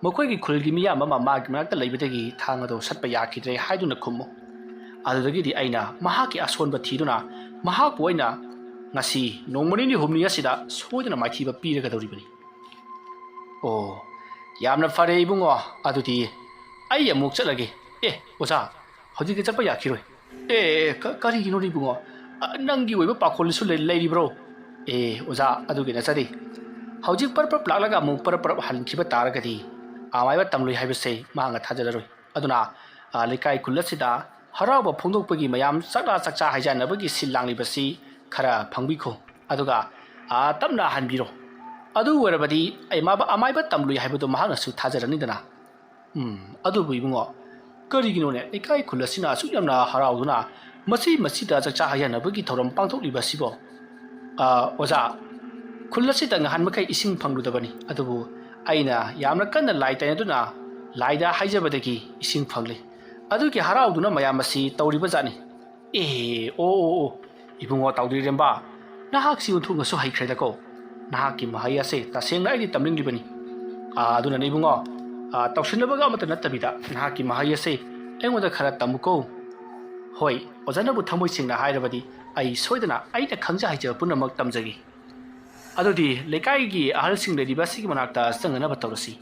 ꯃꯈꯣꯏꯒꯤ ꯈꯨꯜꯒꯤ ꯃꯤꯌꯥꯝ ꯑꯃ ꯃꯥꯒꯤ ꯃꯅꯥꯛꯇ ꯂꯩꯕꯗꯒꯤ ꯊꯥꯡ ꯑꯗꯨ ꯁꯠꯄ ꯌꯥꯈꯤꯗ꯭ꯔꯦ ꯍꯥꯏꯗꯨꯅ ꯈꯨꯝꯃꯨ꯫ ꯑꯗꯨꯗꯒꯤꯗꯤ ꯑꯩꯅ ꯃꯍꯥꯛꯀꯤ ꯑꯁꯣꯟꯕ ꯊꯤꯗꯨꯅ ꯃꯍꯥꯛꯄꯨ ꯑꯩꯅ ꯉꯁꯤ ꯅꯣꯡꯃ ꯅꯤꯅꯤ ꯍꯨꯝꯅꯤ ꯑꯁꯤꯗ ꯁꯣꯏꯗꯅ ꯃꯥꯏꯊꯤꯕ ꯄꯤꯔꯒꯗꯧꯔꯤꯕꯅꯤ"꯫ "ꯑꯣ, ꯌꯥꯝꯅ ꯐꯔꯦ ꯏꯕꯨꯡꯉꯣ, ꯑꯗꯨꯗꯤ ꯑꯩ ꯑꯃꯨꯛ ꯆꯠꯂꯒꯦ꯫ ꯑꯦ, ꯑꯣꯖꯥ, ꯍꯧꯖꯤꯛꯇꯤ ꯆꯠꯄ ꯌꯥꯈꯤꯔꯣꯏ"꯫ "ꯑꯦ, ꯑꯦ, ꯀ-, ꯀꯔꯤꯒꯤꯅꯣꯅꯦ ꯏꯕꯨꯡꯉꯣ? ꯑ, ꯅꯪꯒꯤ ꯑꯣꯏꯕ ꯄꯥꯈꯣꯜꯁꯨ ꯂꯩ-, ꯂꯩꯔꯤꯕ꯭ꯔꯣ?" "ꯑꯦ, ꯑꯣꯖꯥ, ꯑꯗꯨꯒꯤ ꯅꯠꯆꯗꯦ꯫ ꯍꯧꯖꯤꯛ ꯄꯔꯞ ꯄꯔꯞ ꯂꯥꯛꯂꯒ ꯑꯃꯨꯛ ꯄꯔꯞ ꯄꯔꯞ ꯍꯟꯈꯤꯕ ꯇꯥꯔꯒꯗꯤ ꯑꯃꯥꯏꯕ ꯇꯝꯂꯨꯏ ꯍꯥꯏꯕꯁꯦ ꯃꯍꯥꯛꯅ ꯊꯥꯖꯔꯔꯣꯏ꯫ ꯑꯗꯨꯅ, ꯑ, ꯂꯩꯀꯥꯏ ꯈꯨꯜ ꯑꯁꯤꯗ ꯍꯔꯥꯎꯕ ꯐꯣꯡꯗꯣꯛꯄꯒꯤ ꯃꯌꯥꯝ ꯆꯥꯛꯂꯥ ꯆꯥꯛꯆꯥ ꯍꯩꯖꯥꯟꯅꯕꯒꯤ ꯁꯤꯜ ꯂꯥꯡꯂꯤꯕꯁꯤ ꯈꯔ ꯐꯪꯕꯤꯈꯣ꯫ ꯑꯗꯨꯒ, ꯑ, ꯇꯞꯅ ꯍꯟꯕꯤꯔꯣ꯫ ꯑꯗꯨ ꯑꯣꯏꯔꯕꯗꯤ ꯑꯃꯥꯏꯕ, ꯑꯃꯥꯏꯕ ꯇꯝꯂꯨꯏ ꯍꯥꯏꯕꯗꯨ ꯃꯍꯥꯛꯅꯁꯨ ꯊꯥꯖꯔꯅꯤꯗꯅ"꯫ "ꯎꯝ, ꯑꯗꯨꯕꯨ ꯏꯕꯨꯡꯉꯣ, ꯀꯔꯤꯒꯤꯅꯣꯅꯦ ꯂꯩꯀꯥꯏ ꯈꯨꯜ ꯑꯁꯤꯅ ꯑꯁꯨꯛ ꯌꯥꯝꯅ ꯍꯔꯥꯎꯗꯨꯅ ꯃꯁꯤ ꯃꯁꯤꯗ ꯆꯥꯛꯆꯥ ꯍꯩꯖꯥꯟꯅꯕꯒꯤ ꯊꯧꯔꯝ ꯄꯥꯡꯊꯣꯛꯂꯤꯕ ꯑꯁꯤꯕꯣ?" "ꯑ, ꯑꯣꯖꯥ, ꯈꯨꯜ ꯑꯁꯤꯗ ꯉꯍꯥꯟ ꯃꯈꯩ ꯏꯁꯤꯡ ꯐꯪꯂꯨꯗꯕꯅꯤ, ꯑꯗꯨꯕꯨ ꯑꯩꯅ ꯌꯥꯝꯅ ꯀꯟꯅ ꯂꯥꯏ ꯇꯥꯏꯅꯗꯨꯅ ꯂꯥꯏꯗ ꯍꯥꯏꯖꯕꯗꯒꯤ ꯏꯁꯤꯡ ꯐꯪꯂꯦ꯫ ꯑꯗꯨꯒꯤ ꯍꯔꯥꯎꯗꯨꯅ ꯃꯌꯥꯝ ꯑꯁꯤ ꯇꯧꯔꯤꯕꯖꯥꯠꯅꯤ"꯫ "ꯑꯦ, ꯑꯣ, ꯑꯣ, ꯑꯣ, ꯏꯕꯨꯡꯉꯣ ꯇꯥꯎꯗ꯭ꯔꯤꯔꯦꯝꯕ, ꯅꯍꯥꯛꯁꯤ ꯑꯣꯟꯊꯣꯛꯅꯁꯨ ꯍꯩꯈ꯭ꯔꯦꯗꯀꯣ꯫ ꯅꯍꯥꯛꯀꯤ ꯃꯍꯩ ꯑꯁꯦ ꯇꯁꯦꯡꯅ ꯑꯩꯗꯤ ꯇꯝꯅꯤꯡꯂꯤꯕꯅꯤ꯫ ꯑꯥ, ꯑꯗꯨꯅꯅꯦ ꯏꯕꯨꯡꯉꯣ, ꯑꯥ, ꯇꯧꯁꯤꯟꯅꯕꯒ ꯑꯃꯠꯇ ꯅꯠꯇꯕꯤꯗ ꯅꯍꯥꯛꯀꯤ ꯃꯍꯩ ꯑꯁꯦ ꯑꯩꯉꯣꯟꯗ ꯈꯔ ꯇꯝꯃꯨꯀꯣ"꯫ "ꯍꯣꯏ, ꯑꯣꯖꯥꯅꯕꯨ ꯊꯃꯣꯏ ꯁꯦꯡꯅ ꯍꯥꯏꯔꯕꯗꯤ ꯑꯩ ꯁꯣꯏꯗꯅ ꯑꯩꯅ ꯈꯪꯖ ꯍꯩꯖꯕ ꯄꯨꯝꯅꯃꯛ ꯇꯝꯖꯒꯦ"꯫ "ꯑꯗꯨꯗꯤ ꯂꯩꯀꯥꯏꯒꯤ ꯑꯍꯜꯁꯤꯡ ꯂꯩꯔꯤꯕ ꯑꯁꯤꯒꯤ ꯃꯅꯥꯛꯇ ꯆꯪꯅꯅꯕ ꯇꯧꯔꯁꯤ"꯫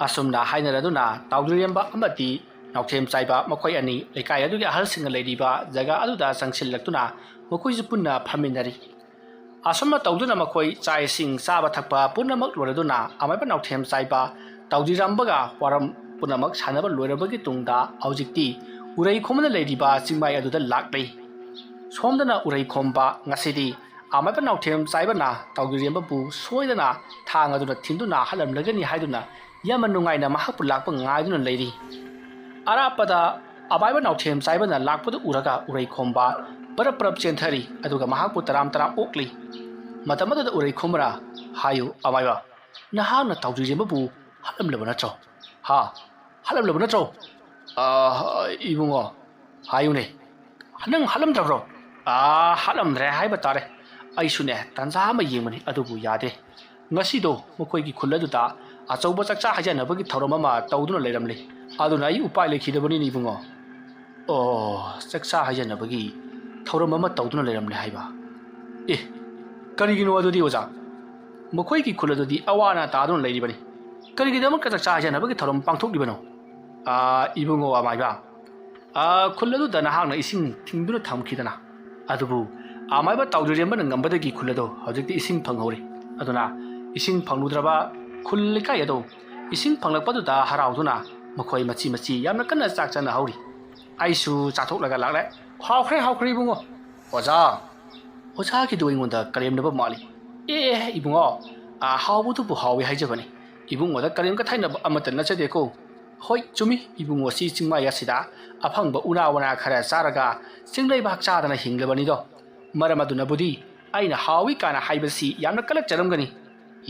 ꯑꯁꯨꯝꯅ ꯍꯥꯏꯅꯔꯗꯨꯅ ꯇꯥꯎꯗ꯭ꯔꯤꯔꯦꯝꯕ ꯑꯃꯗꯤ ꯅꯥꯎꯊꯦꯝ ꯆꯥꯏꯕ ꯃꯈꯣꯏ ꯑꯅꯤ ꯂꯩꯀꯥꯏ ꯑꯗꯨꯒꯤ ꯑꯍꯜꯁꯤꯡꯅ ꯂꯩꯔꯤꯕ ꯖꯒꯥ ꯑꯗꯨꯗ ꯆꯪꯁꯤꯜꯂꯛꯇꯨꯅ ꯃꯈꯣꯏꯁꯨ ꯄꯨꯟꯅ ꯐꯝꯃꯤꯟꯅꯔꯤ꯫ ꯑꯁꯨꯝꯅ ꯇꯧꯗꯨꯅ ꯃꯈꯣꯏ ꯆꯥꯛ ꯏꯁꯤꯡ ꯆꯥꯕ ꯊꯛꯄ ꯄꯨꯝꯅꯃꯛ ꯂꯣꯏꯔꯗꯨꯅ ꯑꯃꯥꯏꯕ ꯅꯥꯎꯊꯦꯝ ꯆꯥꯏꯕ ꯇꯥꯎꯗ꯭ꯔꯤꯔꯦꯝꯕꯒ ꯋꯥꯔꯝ ꯄꯨꯝꯅꯃꯛ ꯁꯥꯟꯅꯕ ꯂꯣꯏꯔꯕꯒꯤ ꯇꯨꯡꯗ ꯍꯧꯖꯤꯛꯇꯤ ꯎꯔꯩ ꯈꯣꯝꯗꯨꯅ ꯂꯩꯔꯤꯕ ꯆꯤꯡꯃꯥꯏ ꯑꯗꯨꯗ ꯂꯥꯛꯂꯤ꯫ ꯁꯣꯝꯗꯅ ꯎꯔꯩ ꯈꯣꯝꯕ ꯉꯁꯤꯗꯤ ꯑꯃꯥꯏꯕ ꯅꯥꯎꯊꯦꯝ ꯆꯥꯏꯕꯅ ꯇꯥꯎꯗ꯭ꯔꯤꯔꯦꯝꯕꯕꯨ ꯁꯣꯏꯗꯅ ꯊꯥꯡ ꯑꯗꯨꯅ ꯊꯤꯟꯗꯨꯅ ꯍꯥꯠꯂꯝꯂꯒꯅꯤ ꯍꯥꯏꯗꯨꯅ ꯌꯥꯝꯅ ꯅꯨꯡꯉꯥꯏꯅ ꯃꯍꯥꯛꯄꯨ ꯂꯥꯛꯄ ꯉꯥꯏꯗꯨꯅ ꯂꯩꯔꯤ꯫ ꯑꯔꯥꯞꯄꯗ ꯑꯃꯥꯏꯕ ꯅꯥꯎꯊꯦꯝ ꯆꯥꯏꯕꯅ ꯂꯥꯛꯄꯗꯨ ꯎꯔꯒ ꯎꯔꯩ ꯈꯣꯝꯕ ꯄꯔꯞ ꯄꯔꯞ ꯆꯦꯟꯊꯔꯤ, ꯑꯗꯨꯒ ꯃꯍꯥꯛꯄꯨ ꯇꯔꯥꯝ ꯇꯔꯥꯝ ꯑꯣꯛꯂꯤ꯫ ꯃꯇꯝ ꯑꯗꯨꯗ ꯎꯔꯩ ꯈꯣꯝꯕꯅ, "ꯍꯥꯏꯌꯨ ꯑꯃꯥꯏꯕ, ꯅꯍꯥꯛꯅ ꯇꯥꯎꯖꯤꯔꯦꯝꯕꯕꯨ ꯍꯥꯠꯂꯝꯂꯕ ꯅꯠꯇ꯭ꯔꯣ? ꯍꯥ? ꯍꯥꯠꯂꯝꯂꯕ ꯅꯠꯇ꯭ꯔꯣ?" "ꯑꯥ, ꯏꯕꯨꯡꯉꯣ, ꯍꯥꯏꯌꯨꯅꯦ, ꯅꯪ ꯍꯥꯠꯂꯝꯗ꯭ꯔꯕ꯭ꯔꯣ?" "ꯑꯥ, ꯍꯥꯠꯂꯝꯗ꯭ꯔꯦ ꯍꯥꯏꯕ ꯇꯥꯔꯦ꯫ ꯑꯩꯁꯨꯅꯦ ꯇꯥꯟꯖꯥ ꯑꯃ ꯌꯦꯡꯕꯅꯤ, ꯑꯗꯨꯕꯨ ꯌꯥꯗꯦ꯫ ꯉꯁꯤꯗꯣ ꯃꯈꯣꯏꯒꯤ ꯈꯨꯜ ꯑꯗꯨꯗ ꯑꯆꯧꯕ ꯆꯥꯛꯆꯥ ꯍꯩꯖꯅꯕꯒꯤ ꯊꯧꯔꯝ ꯑꯃ ꯇꯧꯗꯨꯅ ꯂꯩꯔꯝꯂꯦ꯫ ꯑꯗꯨꯅ ꯑꯩ ꯎꯄꯥꯏ ꯂꯩꯈꯤꯗꯕꯅꯤꯅꯦ ꯏꯕꯨꯡꯉꯣ꯫" "ꯑꯣ, ꯆꯥꯛꯆꯥ ꯍꯩꯖꯅꯕꯒꯤ ꯊꯧꯔꯝ ꯑꯃ ꯇꯧꯗꯨꯅ ꯂꯩꯔꯝꯂꯦ ꯍꯥꯏꯕ? ꯑꯦ, ꯀꯔꯤꯒꯤꯅꯣ ꯑꯗꯨꯗꯤ ꯑꯣꯖꯥ? ꯃꯈꯣꯏꯒꯤ ꯈꯨꯜ ꯑꯗꯨꯗꯤ ꯑꯋꯥ ꯑꯅꯥ ꯇꯥꯗꯨꯅ ꯂꯩꯔꯤꯕꯅꯤ꯫ ꯀꯔꯤꯒꯤꯗꯃꯛꯇ ꯆꯥꯛꯆꯥ ꯍꯩꯖꯅꯕꯒꯤ ꯊꯧꯔꯝ ꯄꯥꯡꯊꯣꯛꯂꯤꯕꯅꯣ?" "ꯑꯥ, ꯏꯕꯨꯡꯉꯣ ꯑꯃꯥꯏꯕ, ꯑꯥ, ꯈꯨꯜ ꯑꯗꯨꯗ ꯅꯍꯥꯛꯅ ꯏꯁꯤꯡ ꯊꯤꯡꯗꯨꯅ ꯊꯝꯈꯤꯗꯅ, ꯑꯗꯨꯕꯨ ꯑꯃꯥꯏꯕ ꯇꯥꯎꯖꯤꯔꯦꯝꯕꯅ ꯉꯝꯕꯗꯒꯤ ꯈꯨꯜ ꯑꯗꯣ ꯍꯧꯖꯤꯛꯇꯤ ꯏꯁꯤꯡ ꯐꯪꯍꯧꯔꯦ꯫ ꯑꯗꯨꯅ ꯏꯁꯤꯡ ꯐꯪꯂꯨꯗ꯭ꯔꯕ ꯈꯨꯜ ꯂꯩꯀꯥꯏ ꯑꯗꯣ ꯏꯁꯤꯡ ꯐꯪꯂꯛꯄꯗꯨꯗ ꯍꯔꯥꯎꯗꯨꯅ ꯃꯈꯣꯏ ꯃꯆꯤ ꯃꯆꯤ ꯌꯥꯝꯅ ꯀꯟꯅ ꯆꯥꯛ ꯆꯥꯅꯍꯧꯔꯤ꯫ ꯑꯩꯁꯨ ꯆꯥꯊꯣꯛꯂꯒ ꯂꯥꯛꯂꯦ꯫ ꯍꯥꯎꯈ꯭ꯔꯦ, ꯍꯥꯎꯈ꯭ꯔꯦ ꯏꯕꯨꯡꯉꯣ꯫" "ꯑꯣꯖꯥ, ꯑꯣꯖꯥꯒꯤꯗꯨ ꯑꯩꯉꯣꯟꯗ ꯀꯔꯦꯝꯅꯕ ꯃꯥꯜꯂꯤ꯫" "ꯑꯦ, ꯏꯕꯨꯡꯉꯣ, ꯑꯥ, ꯍꯥꯎꯕꯗꯨꯕꯨ ꯍꯥꯎꯏ ꯍꯥꯏꯖꯕꯅꯤ꯫ ꯏꯕꯨꯡꯉꯣꯗ ꯀꯔꯦꯝ ꯀꯊꯥꯏꯅꯕ ꯑꯃꯠꯇ ꯅꯠꯆꯗꯦꯀꯣ꯫ ꯍꯣꯏ, ꯆꯨꯝꯃꯤ, ꯏꯕꯨꯡꯉꯣꯁꯤ ꯆꯤꯡꯃꯥꯏ ꯑꯁꯤꯗ ꯑꯐꯪꯕ ꯎꯅꯥ ꯋꯥꯅꯥ ꯈꯔ ꯆꯥꯔꯒ ꯆꯤꯡꯂꯩꯕꯥꯛ ꯆꯥꯗꯅ ꯍꯤꯡꯂꯕꯅꯤꯗꯣ꯫ ꯃꯔꯝ ꯑꯗꯨꯅꯕꯨꯗꯤ ꯑꯩꯅ ꯍꯥꯎꯏ ꯀꯥꯏꯅ ꯍꯥꯏꯕꯁꯤ ꯌꯥꯝꯅ ꯀꯜꯂꯛꯆꯔꯝꯒꯅꯤ꯫"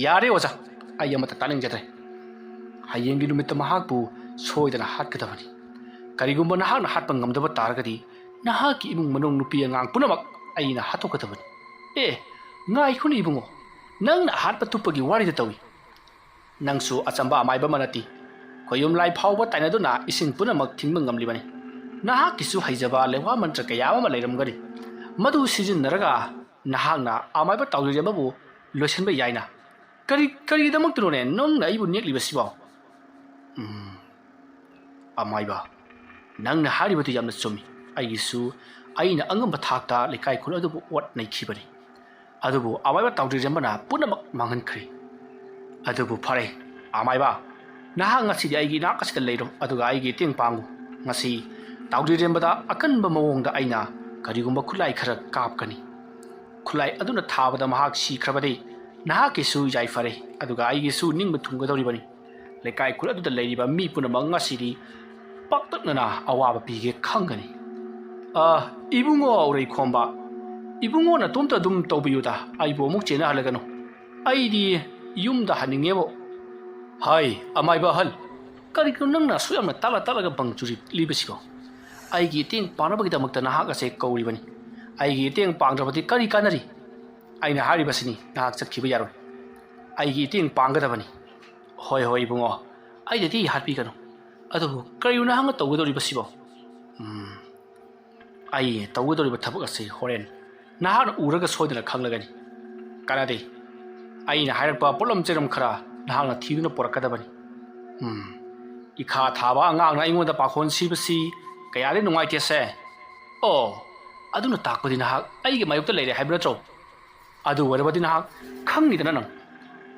"ꯌꯥꯔꯦ ꯑꯣꯖꯥ, ꯑꯩ ꯑꯃꯠꯇ ꯇꯥꯅꯤꯡꯖꯗ꯭ꯔꯦ꯫ ꯍꯌꯦꯡꯒꯤ ꯅꯨꯃꯤꯠꯇ ꯃꯍꯥꯛꯄꯨ ꯁꯣꯏꯗꯅ ꯍꯥꯠꯀꯗꯕꯅꯤ꯫ ꯀꯔꯤꯒꯨꯝꯕ ꯅꯍꯥꯛꯅ ꯍꯥꯠꯄ ꯉꯝꯗꯕ ꯇꯥꯔꯒꯗꯤ ꯅꯍꯥꯛꯀꯤ ꯏꯃꯨꯡ ꯃꯅꯨꯡ ꯅꯨꯄꯤ ꯑꯉꯥꯡ ꯄꯨꯝꯅꯃꯛ ꯑꯩꯅ ꯍꯥꯠꯇꯣꯛꯀꯗꯕꯅꯤ꯫" "ꯑꯦ, ꯉꯥꯏꯈꯣꯅꯦ ꯏꯕꯨꯡꯉꯣ, ꯅꯪꯅ ꯑꯍꯥꯠꯄ ꯇꯨꯞꯄꯒꯤ ꯋꯥꯔꯤꯗ ꯇꯧꯏ꯫ ꯅꯪꯁꯨ ꯑꯆꯝꯕ ꯑꯃꯥꯏꯕ ꯑꯃ ꯅꯠꯇꯦ꯫ ꯈꯣꯌꯨꯝ ꯂꯥꯏ ꯐꯥꯎꯕ ꯇꯥꯏꯅꯗꯨꯅ ꯏꯁꯤꯡ ꯄꯨꯝꯅꯃꯛ ꯊꯤꯡꯕ ꯉꯝꯂꯤꯕꯅꯤ꯫ ꯅꯍꯥꯛꯀꯤꯁꯨ ꯍꯩꯖꯕ ꯂꯩꯋꯥ ꯃꯟꯇ꯭ꯔ ꯀꯌꯥ ꯑꯃ ꯂꯩꯔꯝꯒꯅꯤ꯫ ꯃꯗꯨ ꯁꯤꯖꯤꯟꯅꯔꯒ ꯅꯍꯥꯛꯅ ꯑꯃꯥꯏꯕ ꯇꯥꯎꯖꯔꯤ ꯑꯃꯕꯨ ꯂꯣꯏꯁꯤꯟꯕ ꯌꯥꯏꯅ꯫ ꯀꯔꯤ, ꯀꯔꯤꯒꯤꯗꯃꯛꯇꯅꯣꯅꯦ ꯅꯪꯅ ꯑꯩꯕꯨ ꯅꯦꯛꯂꯤꯕꯁꯤꯕꯣ?" "ꯎꯝ, ꯑꯃꯥꯏꯕ, ꯅꯪꯅ ꯍꯥꯏꯔꯤꯕꯗꯨ ꯌꯥꯝꯅ ꯆꯨꯝꯃꯤ꯫ ꯑꯩꯒꯤꯁꯨ ꯑꯩꯅ ꯑꯉꯝꯕ ꯊꯥꯛꯇ ꯂꯩꯀꯥꯏ ꯈꯨꯜ ꯑꯗꯨꯕꯨ ꯑꯣꯠ ꯅꯩꯈꯤꯕꯅꯤ꯫ ꯑꯗꯨꯕꯨ ꯑꯃꯥꯏꯕ ꯇꯥꯎꯗ꯭ꯔꯤꯔꯦꯝꯕꯅ ꯄꯨꯝꯅꯃꯛ ꯃꯥꯡꯍꯟꯈ꯭ꯔꯦ꯫ ꯑꯗꯨꯕꯨ ꯐꯔꯦ, ꯑꯃꯥꯏꯕ, ꯅꯍꯥꯛ ꯉꯁꯤꯗꯤ ꯑꯩꯒꯤ ꯏꯅꯥꯛ ꯑꯁꯤꯗ ꯂꯩꯔꯣ, ꯑꯗꯨꯒ ꯑꯩꯒꯤ ꯃꯇꯦꯡ ꯄꯥꯡꯉꯨ꯫ ꯉꯁꯤ ꯇꯥꯎꯗ꯭ꯔꯤꯔꯦꯝꯕꯗ ꯑꯀꯟꯕ ꯃꯑꯣꯡꯗ ꯑꯩꯅ ꯀꯔꯤꯒꯨꯝꯕ ꯈꯨꯠꯂꯥꯏ ꯈꯔ ꯀꯥꯞꯀꯅꯤ꯫ ꯈꯨꯠꯂꯥꯏ ꯑꯗꯨꯅ ꯊꯥꯕꯗ ꯃꯍꯥꯛ ꯁꯤꯈ꯭ꯔꯕꯗꯤ ꯅꯍꯥꯛꯀꯤꯁꯨ ꯌꯥꯏꯐꯔꯦ, ꯑꯗꯨꯒ ꯑꯩꯒꯤꯁꯨ ꯅꯤꯡꯕ ꯊꯨꯡꯒꯗꯧꯔꯤꯕꯅꯤ꯫ ꯂꯩꯀꯥꯏ ꯈꯨꯜ ꯑꯗꯨꯗ ꯂꯩꯔꯤꯕ ꯃꯤ ꯄꯨꯝꯅꯃꯛ ꯉꯁꯤꯗꯤ ꯄꯥꯛꯇꯛꯅꯅ ꯑꯋꯥꯕ ꯄꯤꯒꯦ ꯈꯪꯒꯅꯤ꯫ ꯑ, ꯏꯕꯨꯡꯉꯣ ꯎꯔꯩꯈꯣꯝꯕ, ꯏꯕꯨꯡꯉꯣ ꯅꯇꯣꯝꯇ ꯑꯗꯨꯝ ꯇꯧꯕꯤꯌꯨꯗ, ꯑꯩꯕꯨ ꯑꯃꯨꯛ ꯆꯦꯟꯅꯍꯜꯂꯒꯅꯨ꯫ ꯑꯩꯗꯤ ꯌꯨꯝꯗ ꯍꯟꯅꯤꯡꯉꯦꯕꯣ꯫ ꯍꯥꯏ, ꯑꯃꯥꯏꯕ ꯑꯍꯜ, ꯀꯔꯤꯒꯤꯅꯣ ꯅꯪꯅ ꯑꯁꯨꯛ ꯌꯥꯝꯅ ꯇꯥꯠꯂ ꯇꯥꯠꯂꯒ ꯕꯪ ꯆꯨꯔꯤꯕꯁꯤꯕꯣ? ꯑꯩꯒꯤ ꯏꯇꯦꯡ ꯄꯥꯡꯅꯕꯒꯤꯗꯃꯛꯇ ꯅꯍꯥꯛ ꯑꯁꯦ ꯀꯧꯔꯤꯕꯅꯤ꯫ ꯑꯩꯒꯤ ꯏꯇꯦꯡ ꯄꯥꯡꯗ꯭ꯔꯕꯗꯤ ꯀꯔꯤ ꯀꯥꯟꯅꯔꯤ? ꯑꯩꯅ ꯍꯥꯏꯔꯤꯕꯁꯤꯅꯤ, ꯅꯍꯥꯛ ꯆꯠꯈꯤꯕ ꯌꯥꯔꯣꯏ꯫ ꯑꯩꯒꯤ ꯏꯇꯦꯡ ꯄꯥꯡꯒꯗꯕꯅꯤ꯫ ꯍꯣꯏ, ꯍꯣꯏ, ꯏꯕꯨꯡꯉꯣ, ꯑꯩꯗꯗꯤ ꯍꯥꯠꯄꯤꯒꯅꯨ꯫ ꯑꯗꯨꯕꯨ ꯀꯔꯤꯅꯣ ꯅꯍꯥꯛꯅ ꯇꯧꯒꯗꯧꯔꯤꯕꯁꯤꯕꯣ? ꯎꯝ, ꯑꯩ ꯇꯧꯒꯗꯧꯔꯤꯕ ꯊꯕꯛ ꯑꯁꯤ ꯍꯣꯔꯦꯟ ꯅꯍꯥꯛꯅ ꯎꯔꯒ ꯁꯣꯏꯗꯅ ꯈꯪꯂꯒꯅꯤ꯫ ꯀꯥꯟꯅꯗꯦ꯫ ꯑꯩꯅ ꯍꯥꯏꯔꯛꯄ ꯄꯣꯠꯂꯝ ꯆꯩꯔꯝ ꯈꯔ ꯅꯍꯥꯛꯅ ꯊꯤꯗꯨꯅ ꯄꯨꯔꯛꯀꯗꯕꯅꯤ꯫ ꯎꯝ, ꯏꯈꯥ ꯊꯥꯕ ꯑꯉꯥꯡꯅ ꯑꯩꯉꯣꯟꯗ ꯄꯥꯈꯣꯟ ꯁꯤꯕꯁꯤ ꯀꯌꯥꯗꯤ ꯅꯨꯡꯉꯥꯏꯇꯦꯁꯦ꯫ ꯑꯣ, ꯑꯗꯨꯅ ꯇꯥꯛꯄꯗꯤ ꯅꯍꯥꯛ ꯑꯩꯒꯤ ꯃꯥꯌꯣꯛꯇ ꯂꯩꯔꯦ ꯍꯥꯏꯕ ꯅꯠꯇ꯭ꯔꯣ? ꯑꯗꯨ ꯑꯣꯏꯔꯕꯗꯤ ꯅꯍꯥꯛ ꯈꯪꯉꯤꯗꯅ ꯅꯪ꯫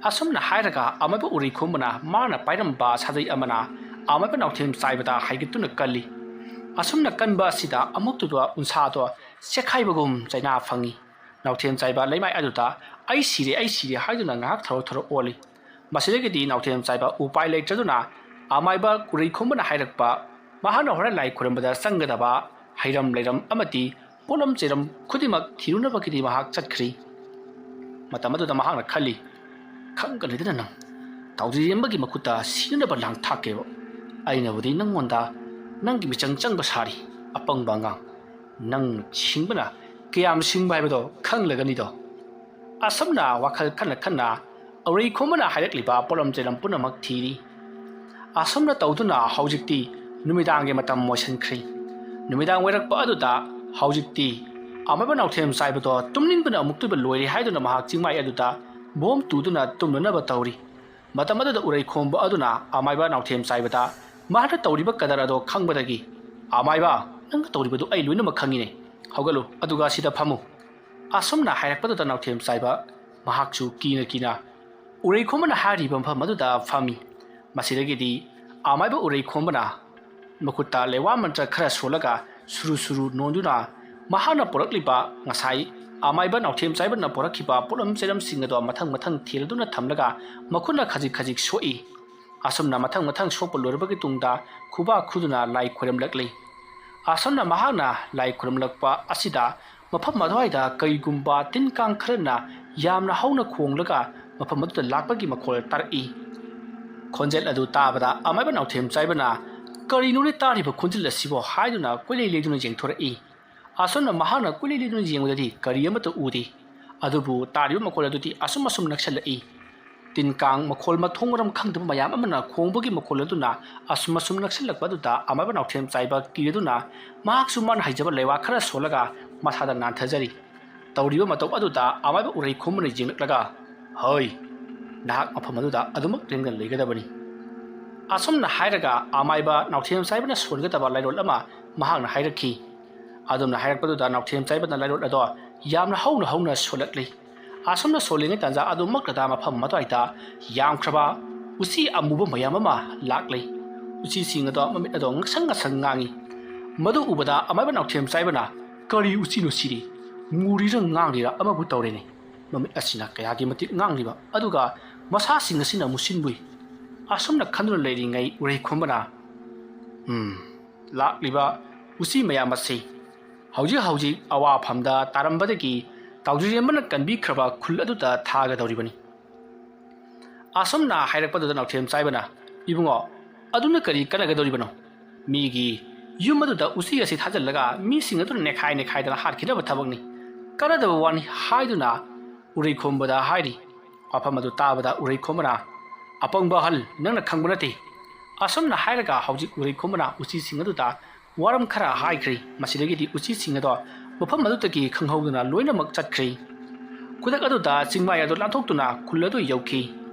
ꯑꯁꯨꯝꯅ ꯍꯥꯏꯔꯒ ꯑꯃꯥꯏꯕ ꯎꯔꯩꯈꯣꯝꯕꯅ ꯃꯥꯅ ꯄꯥꯏꯔꯝꯕ ꯁꯥꯖꯩ ꯑꯃꯅ ꯑꯃꯥꯏꯕ ꯅꯥꯎꯊꯦꯝ ꯆꯥꯏꯕꯗ ꯍꯥꯏꯒꯠꯇꯨꯅ ꯀꯜꯂꯤ꯫ ꯑꯁꯨꯝꯅ ꯀꯟꯕ ꯑꯁꯤꯗ ꯑꯃꯨꯛꯇꯨꯕ ꯎꯟꯁꯥꯗꯣ ꯆꯦꯛꯈꯥꯏꯕꯒꯨꯝ ꯆꯩꯅꯥ ꯐꯪꯉꯤ꯫ ꯅꯥꯎꯊꯦꯝ ꯆꯥꯏꯕ ꯂꯩꯃꯥꯏ ꯑꯗꯨꯗ "ꯑꯩ ꯁꯤꯔꯦ, ꯑꯩ ꯁꯤꯔꯦ" ꯍꯥꯏꯗꯨꯅ ꯉꯥꯏꯍꯥꯛ ꯊꯧꯔꯣ ꯊꯧꯔꯣ ꯑꯣꯜꯂꯤ꯫ ꯃꯁꯤꯗꯒꯤꯗꯤ ꯅꯥꯎꯊꯦꯝ ꯆꯥꯏꯕ ꯎꯄꯥꯏ ꯂꯩꯇ꯭ꯔꯗꯨꯅ ꯑꯃꯥꯏꯕ ꯎꯔꯩꯈꯣꯝꯕꯅ ꯍꯥꯏꯔꯛꯄ ꯃꯍꯥꯛꯅ ꯍꯣꯔꯦꯟ ꯂꯥꯏ ꯈꯨꯔꯨꯝꯕꯗ ꯆꯪꯒꯗꯕ ꯍꯩꯔꯝ ꯂꯩꯔꯝ ꯑꯃꯗꯤ ꯄꯣꯠꯂꯝ ꯆꯩꯔꯝ ꯈꯨꯗꯤꯡꯃꯛ ꯊꯤꯔꯨꯅꯕꯒꯤꯗꯤ ꯃꯍꯥꯛ ꯆꯠꯈ꯭ꯔꯤ꯫ ꯃꯇꯝ ꯑꯗꯨꯗ ꯃꯍꯥꯛꯅ ꯈꯜꯂꯤ, "ꯈꯪꯒꯅꯤꯗꯅ ꯅꯪ, ꯇꯥꯎꯖꯤꯔꯦꯝꯕꯒꯤ ꯃꯈꯨꯠꯇ ꯁꯤꯅꯅꯕ ꯂꯥꯡ ꯊꯥꯛꯀꯦꯕ꯫ ꯑꯩꯅꯕꯨꯗꯤ ꯅꯪꯉꯣꯟꯗ ꯅꯪꯒꯤ ꯃꯤꯆꯪ ꯆꯪꯕ ꯁꯥꯔꯤ, ꯑꯄꯪꯕ ꯑꯉꯥꯡ꯫ ꯅꯪ ꯁꯤꯡꯕꯅ ꯀꯌꯥꯝ ꯁꯤꯡꯕ ꯍꯥꯏꯕꯗꯣ ꯈꯪꯂꯒꯅꯤꯗꯣ"꯫ ꯑꯁꯨꯝꯅ ꯋꯥꯈꯜ ꯈꯟꯅ ꯈꯟꯅ ꯎꯔꯩꯈꯣꯝꯕꯅ ꯍꯥꯏꯔꯛꯂꯤꯕ ꯄꯣꯠꯂꯝ ꯆꯩꯂꯝ ꯄꯨꯝꯅꯃꯛ ꯊꯤꯔꯤ꯫ ꯑꯁꯨꯝꯅ ꯇꯧꯗꯨꯅ ꯍꯧꯖꯤꯛꯇꯤ ꯅꯨꯃꯤꯗꯥꯡꯒꯤ ꯃꯇꯝ ꯑꯣꯏꯁꯤꯟꯈ꯭ꯔꯦ꯫ ꯅꯨꯃꯤꯗꯥꯡ ꯑꯣꯏꯔꯛꯄ ꯑꯗꯨꯗ ꯍꯧꯖꯤꯛꯇꯤ ꯑꯃꯥꯏꯕ ꯅꯥꯎꯊꯦꯝ ꯆꯥꯏꯕꯗꯣ ꯇꯨꯝꯅꯤꯡꯕꯅ ꯑꯃꯨꯛꯇꯣꯏꯕ ꯂꯣꯏꯔꯦ ꯍꯥꯏꯗꯨꯅ ꯃꯍꯥꯛ ꯆꯤꯡꯃꯥꯏ ꯑꯗꯨꯗ ꯕꯣꯝ ꯇꯨꯗꯨꯅ ꯇꯨꯝꯅꯅꯕ ꯇꯧꯔꯤ꯫ ꯃꯇꯝ ꯑꯗꯨꯗ ꯎꯔꯩꯈꯣꯝꯕ ꯑꯗꯨꯅ ꯑꯃꯥꯏꯕ ꯅꯥꯎꯊꯦꯝ ꯆꯥꯏꯕꯗ ꯃꯍꯥꯛꯅ ꯇꯧꯔꯤꯕ ꯀꯗꯔ ꯑꯗꯣ ꯈꯪꯕꯗꯒꯤ, "ꯑꯃꯥꯏꯕ, ꯅꯪꯅ ꯇꯧꯔꯤꯕꯗꯨ ꯑꯩ ꯂꯣꯏꯅꯃꯛ ꯈꯪꯉꯤꯅꯦ꯫ ꯍꯧꯒꯠꯂꯨ, ꯑꯗꯨꯒ ꯁꯤꯗ ꯐꯝꯃꯨ"꯫ ꯑꯁꯨꯝꯅ ꯍꯥꯏꯔꯛꯄꯗꯨꯗ ꯅꯥꯎꯊꯦꯝ ꯆꯥꯏꯕ ꯃꯍꯥꯛꯁꯨ ꯀꯤꯅ ꯀꯤꯅ ꯎꯔꯩꯈꯣꯝꯕꯅ ꯍꯥꯏꯔꯤꯕ ꯃꯐꯝ ꯑꯗꯨꯗ ꯐꯝꯃꯤ꯫ ꯃꯁꯤꯗꯒꯤꯗꯤ ꯑꯃꯥꯏꯕ ꯎꯔꯩꯈꯣꯝꯕꯅ ꯃꯈꯨꯠꯇ ꯂꯩꯋꯥ ꯃꯟꯇ꯭ꯔ ꯈꯔ ꯁꯣꯜꯂꯒ ꯁꯨꯔꯨ ꯁꯨꯔꯨ ꯅꯣꯟꯗꯨꯅ ꯃꯍꯥꯛꯅ ꯄꯨꯔꯛꯂꯤꯕ ꯉꯁꯥꯏ ꯑꯃꯥꯏꯕ ꯅꯥꯎꯊꯦꯝ ꯆꯥꯏꯕꯅ ꯄꯨꯔꯛꯈꯤꯕ ꯄꯣꯠꯂꯝ ꯆꯩꯔꯝꯁꯤꯡ ꯑꯗꯣ ꯃꯊꯪ ꯃꯊꯪ ꯊꯤꯜꯗꯨꯅ ꯊꯝꯂꯒ ꯃꯈꯨꯠꯅ ꯈꯖꯤꯛ ꯈꯖꯤꯛ ꯁꯣꯛꯏ꯫ ꯑꯁꯨꯝꯅ ꯃꯊꯪ ꯃꯊꯪ ꯁꯣꯛꯄ ꯂꯣꯏꯔꯕꯒꯤ ꯇꯨꯡꯗ ꯈꯨꯕꯥꯛ ꯈꯨꯗꯨꯅ ꯂꯥꯏ ꯈꯣꯏꯔꯝꯂꯛꯂꯤ꯫ ꯑꯁꯨꯝꯅ ꯃꯍꯥꯛꯅ ꯂꯥꯏ ꯈꯣꯏꯔꯝꯂꯛꯄ ꯑꯁꯤꯗ ꯃꯐꯝ ꯑꯗꯨꯋꯥꯏꯗ ꯀꯔꯤꯒꯨꯝꯕ ꯇꯤꯟ ꯀꯥꯡ ꯈꯔꯅ ꯌꯥꯝꯅ ꯍꯧꯅ ꯈꯣꯡꯂꯒ ꯃꯐꯝ ꯑꯗꯨꯗ ꯂꯥꯛꯄꯒꯤ ꯃꯈꯣꯜ ꯇꯥꯔꯛꯏ꯫ ꯈꯣꯟꯖꯦꯜ ꯑꯗꯨ ꯇꯥꯕꯗ ꯑꯃꯥꯏꯕ ꯅꯥꯎꯊꯦꯝ ꯆꯥꯏꯕꯅ "ꯀꯔꯤꯅꯣꯅꯦ ꯇꯥꯔꯤꯕ ꯈꯣꯟꯖꯦꯜ ꯑꯁꯤꯕꯣ?" ꯍꯥꯏꯗꯨꯅ ꯀꯣꯏꯂꯩ ꯂꯩꯗꯨꯅ ꯌꯦꯡꯊꯣꯔꯛꯏ꯫ ꯑꯁꯨꯝꯅ ꯃꯍꯥꯛꯅ ꯀꯣꯏꯂꯩ ꯂꯩꯗꯨꯅ ꯌꯦꯡꯕꯗꯗꯤ ꯀꯔꯤ ꯑꯃꯠꯇ ꯎꯗꯦ꯫ ꯑꯗꯨꯕꯨ ꯇꯥꯔꯤꯕ ꯃꯈꯣꯜ ꯑꯗꯨꯗꯤ ꯑꯁꯨꯝ ꯑꯁꯨꯝ ꯅꯛꯁꯜꯂꯛꯏ꯫ ꯇꯤꯟ ꯀꯥꯡ ꯃꯈꯣꯜ ꯃꯊꯣꯡ ꯃꯔꯝ ꯈꯪꯗꯕ ꯃꯌꯥꯝ ꯑꯃꯅ ꯈꯣꯡꯕꯒꯤ ꯃꯈꯣꯜ ꯑꯗꯨꯅ ꯑꯁꯨꯝ ꯑꯁꯨꯝ ꯅꯛꯁꯜꯂꯛꯄ ꯑꯗꯨꯗ ꯑꯃꯥꯏꯕ ꯅꯥꯎꯊꯦꯝ ꯆꯥꯏꯕ ꯀꯤꯔꯗꯨꯅ ꯃꯍꯥꯛꯁꯨ ꯃꯥꯅ ꯍꯩꯖꯕ ꯂꯩꯋꯥ ꯈꯔ ꯁꯣꯜꯂꯒ ꯃꯁꯥꯗ ꯅꯥꯟꯊꯖꯔꯤ꯫ ꯇꯧꯔꯤꯕ ꯃꯇꯧ ꯑꯗꯨꯗ ꯑꯃꯥꯏꯕ ꯎꯔꯩ ꯈꯣꯝꯕꯅ ꯌꯦꯡꯂꯛꯂꯒ, "ꯍꯣꯏ, ꯅꯍꯥꯛ ꯃꯐꯝ ꯑꯗꯨꯗ ꯑꯗꯨꯃꯛ ꯂꯦꯡꯗꯅ ꯂꯩꯒꯗꯕꯅꯤ꯫" ꯑꯁꯨꯝꯅ ꯍꯥꯏꯔꯒ ꯑꯃꯥꯏꯕ ꯅꯥꯎꯊꯦꯝ ꯆꯥꯏꯕꯅ ꯁꯣꯟꯒꯗꯕ ꯂꯥꯏꯔꯣꯜ ꯑꯃ ꯃꯍꯥꯛꯅ ꯍꯥꯏꯔꯛꯈꯤ꯫ ꯑꯗꯨꯝꯅ ꯍꯥꯏꯔꯛꯄꯗꯨꯗ ꯅꯥꯎꯊꯦꯝ ꯆꯥꯏꯕꯅ ꯂꯥꯏꯔꯣꯜ ꯑꯗꯣ ꯌꯥꯝꯅ ꯍꯧꯅ ꯍꯧꯅ ꯁꯣꯜꯂꯛꯂꯤ꯫ ꯑꯁꯨꯝꯅ ꯁꯣꯜꯂꯤꯉꯩ ꯇꯥꯟꯖꯥ ꯑꯗꯨꯃꯛꯇꯗ ꯃꯐꯝ ꯑꯗꯨꯋꯥꯏꯗ ꯌꯥꯝꯈ꯭ꯔꯕ ꯎꯆꯤ ꯑꯃꯨꯕ ꯃꯌꯥꯝ ꯑꯃ ꯂꯥꯛꯂꯤ꯫ ꯎꯆꯤꯁꯤꯡ ꯑꯗꯣ ꯃꯃꯤꯠ ꯑꯗꯣ ꯉꯛꯁꯪ ꯉꯛꯁꯪ ꯉꯥꯡꯏ꯫ ꯃꯗꯨ ꯎꯕꯗ ꯑꯃꯥꯏꯕ ꯅꯥꯎꯊꯦꯝ ꯆꯥꯏꯕꯅ, "ꯀꯔꯤ ꯎꯆꯤꯅꯣ ꯁꯤꯗꯤ? ꯃꯨꯔꯤꯔ ꯉꯥꯡꯂꯤꯔ ꯑꯃꯕꯨ ꯇꯧꯔꯦꯅꯦ꯫ ꯃꯃꯤꯠ ꯑꯁꯤꯅ ꯀꯌꯥꯒꯤ ꯃꯇꯤꯛ ꯉꯥꯡꯂꯤꯕ, ꯑꯗꯨꯒ ꯃꯁꯥꯁꯤꯡ ꯑꯁꯤꯅ ꯃꯨꯁꯤꯟꯕꯨꯏ꯫" ꯑꯁꯨꯝꯅ ꯈꯟꯗꯨꯅ ꯂꯩꯔꯤꯉꯩ ꯎꯔꯩ ꯈꯣꯝꯕꯅ, "ꯎꯝ, ꯂꯥꯛꯂꯤꯕ ꯎꯆꯤ ꯃꯌꯥꯝ ꯑꯁꯤ ꯍꯧꯖꯤꯛ ꯍꯧꯖꯤꯛ ꯑꯋꯥꯐꯝꯗ ꯇꯥꯔꯝꯕꯗꯒꯤ ꯇꯥꯎꯖꯤꯔꯦꯝꯕꯅ ꯀꯟꯕꯤꯈ꯭ꯔꯕ ꯈꯨꯜ ꯑꯗꯨꯗ ꯊꯥꯒꯗꯧꯔꯤꯕꯅꯤ꯫" ꯑꯁꯨꯝꯅ ꯍꯥꯏꯔꯛꯄꯗꯨꯗ ꯅꯥꯎꯊꯦꯝ ꯆꯥꯏꯕꯅ, "ꯏꯕꯨꯡꯉꯣ, ꯑꯗꯨꯅ ꯀꯔꯤ ꯀꯥꯟꯅꯒꯗꯧꯔꯤꯕꯅꯣ? ꯃꯤꯒꯤ ꯌꯨꯝ ꯑꯗꯨꯗ ꯎꯆꯤ ꯑꯁꯤ ꯊꯥꯖꯤꯜꯂꯒ ꯃꯤꯁꯤꯡ ꯑꯗꯨꯅ ꯅꯦꯈꯥꯏ ꯅꯦꯈꯥꯏꯗꯅ ꯍꯥꯠꯈꯤꯅꯕ ꯊꯕꯛꯅꯤ꯫ ꯀꯥꯟꯅꯗꯕ ꯋꯥꯅꯤ" ꯍꯥꯏꯗꯨꯅ ꯎꯔꯩ ꯈꯣꯝꯕꯗ ꯍꯥꯏꯔꯤ꯫ ꯋꯥꯐꯝ ꯑꯗꯨ ꯇꯥꯕꯗ ꯎꯔꯩ ꯈꯣꯝꯕꯅ, "ꯑꯄꯪꯕ ꯑꯍꯜ, ꯅꯪꯅ ꯈꯪꯕ ꯅꯠꯇꯦ꯫" ꯑꯁꯨꯝꯅ ꯍꯥꯏꯔꯒ ꯍꯧꯖꯤꯛ ꯎꯔꯩ ꯈꯣꯝꯕꯅ ꯎꯆꯤꯁꯤꯡ ꯑꯗꯨꯗ ꯋꯥꯔꯝ ꯈꯔ ꯍꯥꯏꯈ꯭ꯔꯦ꯫ ꯃꯁꯤꯗꯒꯤꯗꯤ ꯎꯆꯤꯁꯤꯡ ꯑꯗꯣ ꯃꯐꯝ ꯑꯗꯨꯗꯒꯤ ꯈꯪꯍꯧꯗꯅ ꯂꯣꯏꯅꯃꯛ ꯆꯠꯈ꯭ꯔꯦ꯫ ꯈꯨꯗꯛ ꯑꯗꯨꯗ ꯆꯤꯡꯃꯥꯏ ꯑꯗꯨ ꯂꯥꯟꯊꯣꯛꯇꯨꯅ ꯈꯨꯜ ꯑꯗꯨ ꯌꯧꯈꯤ꯫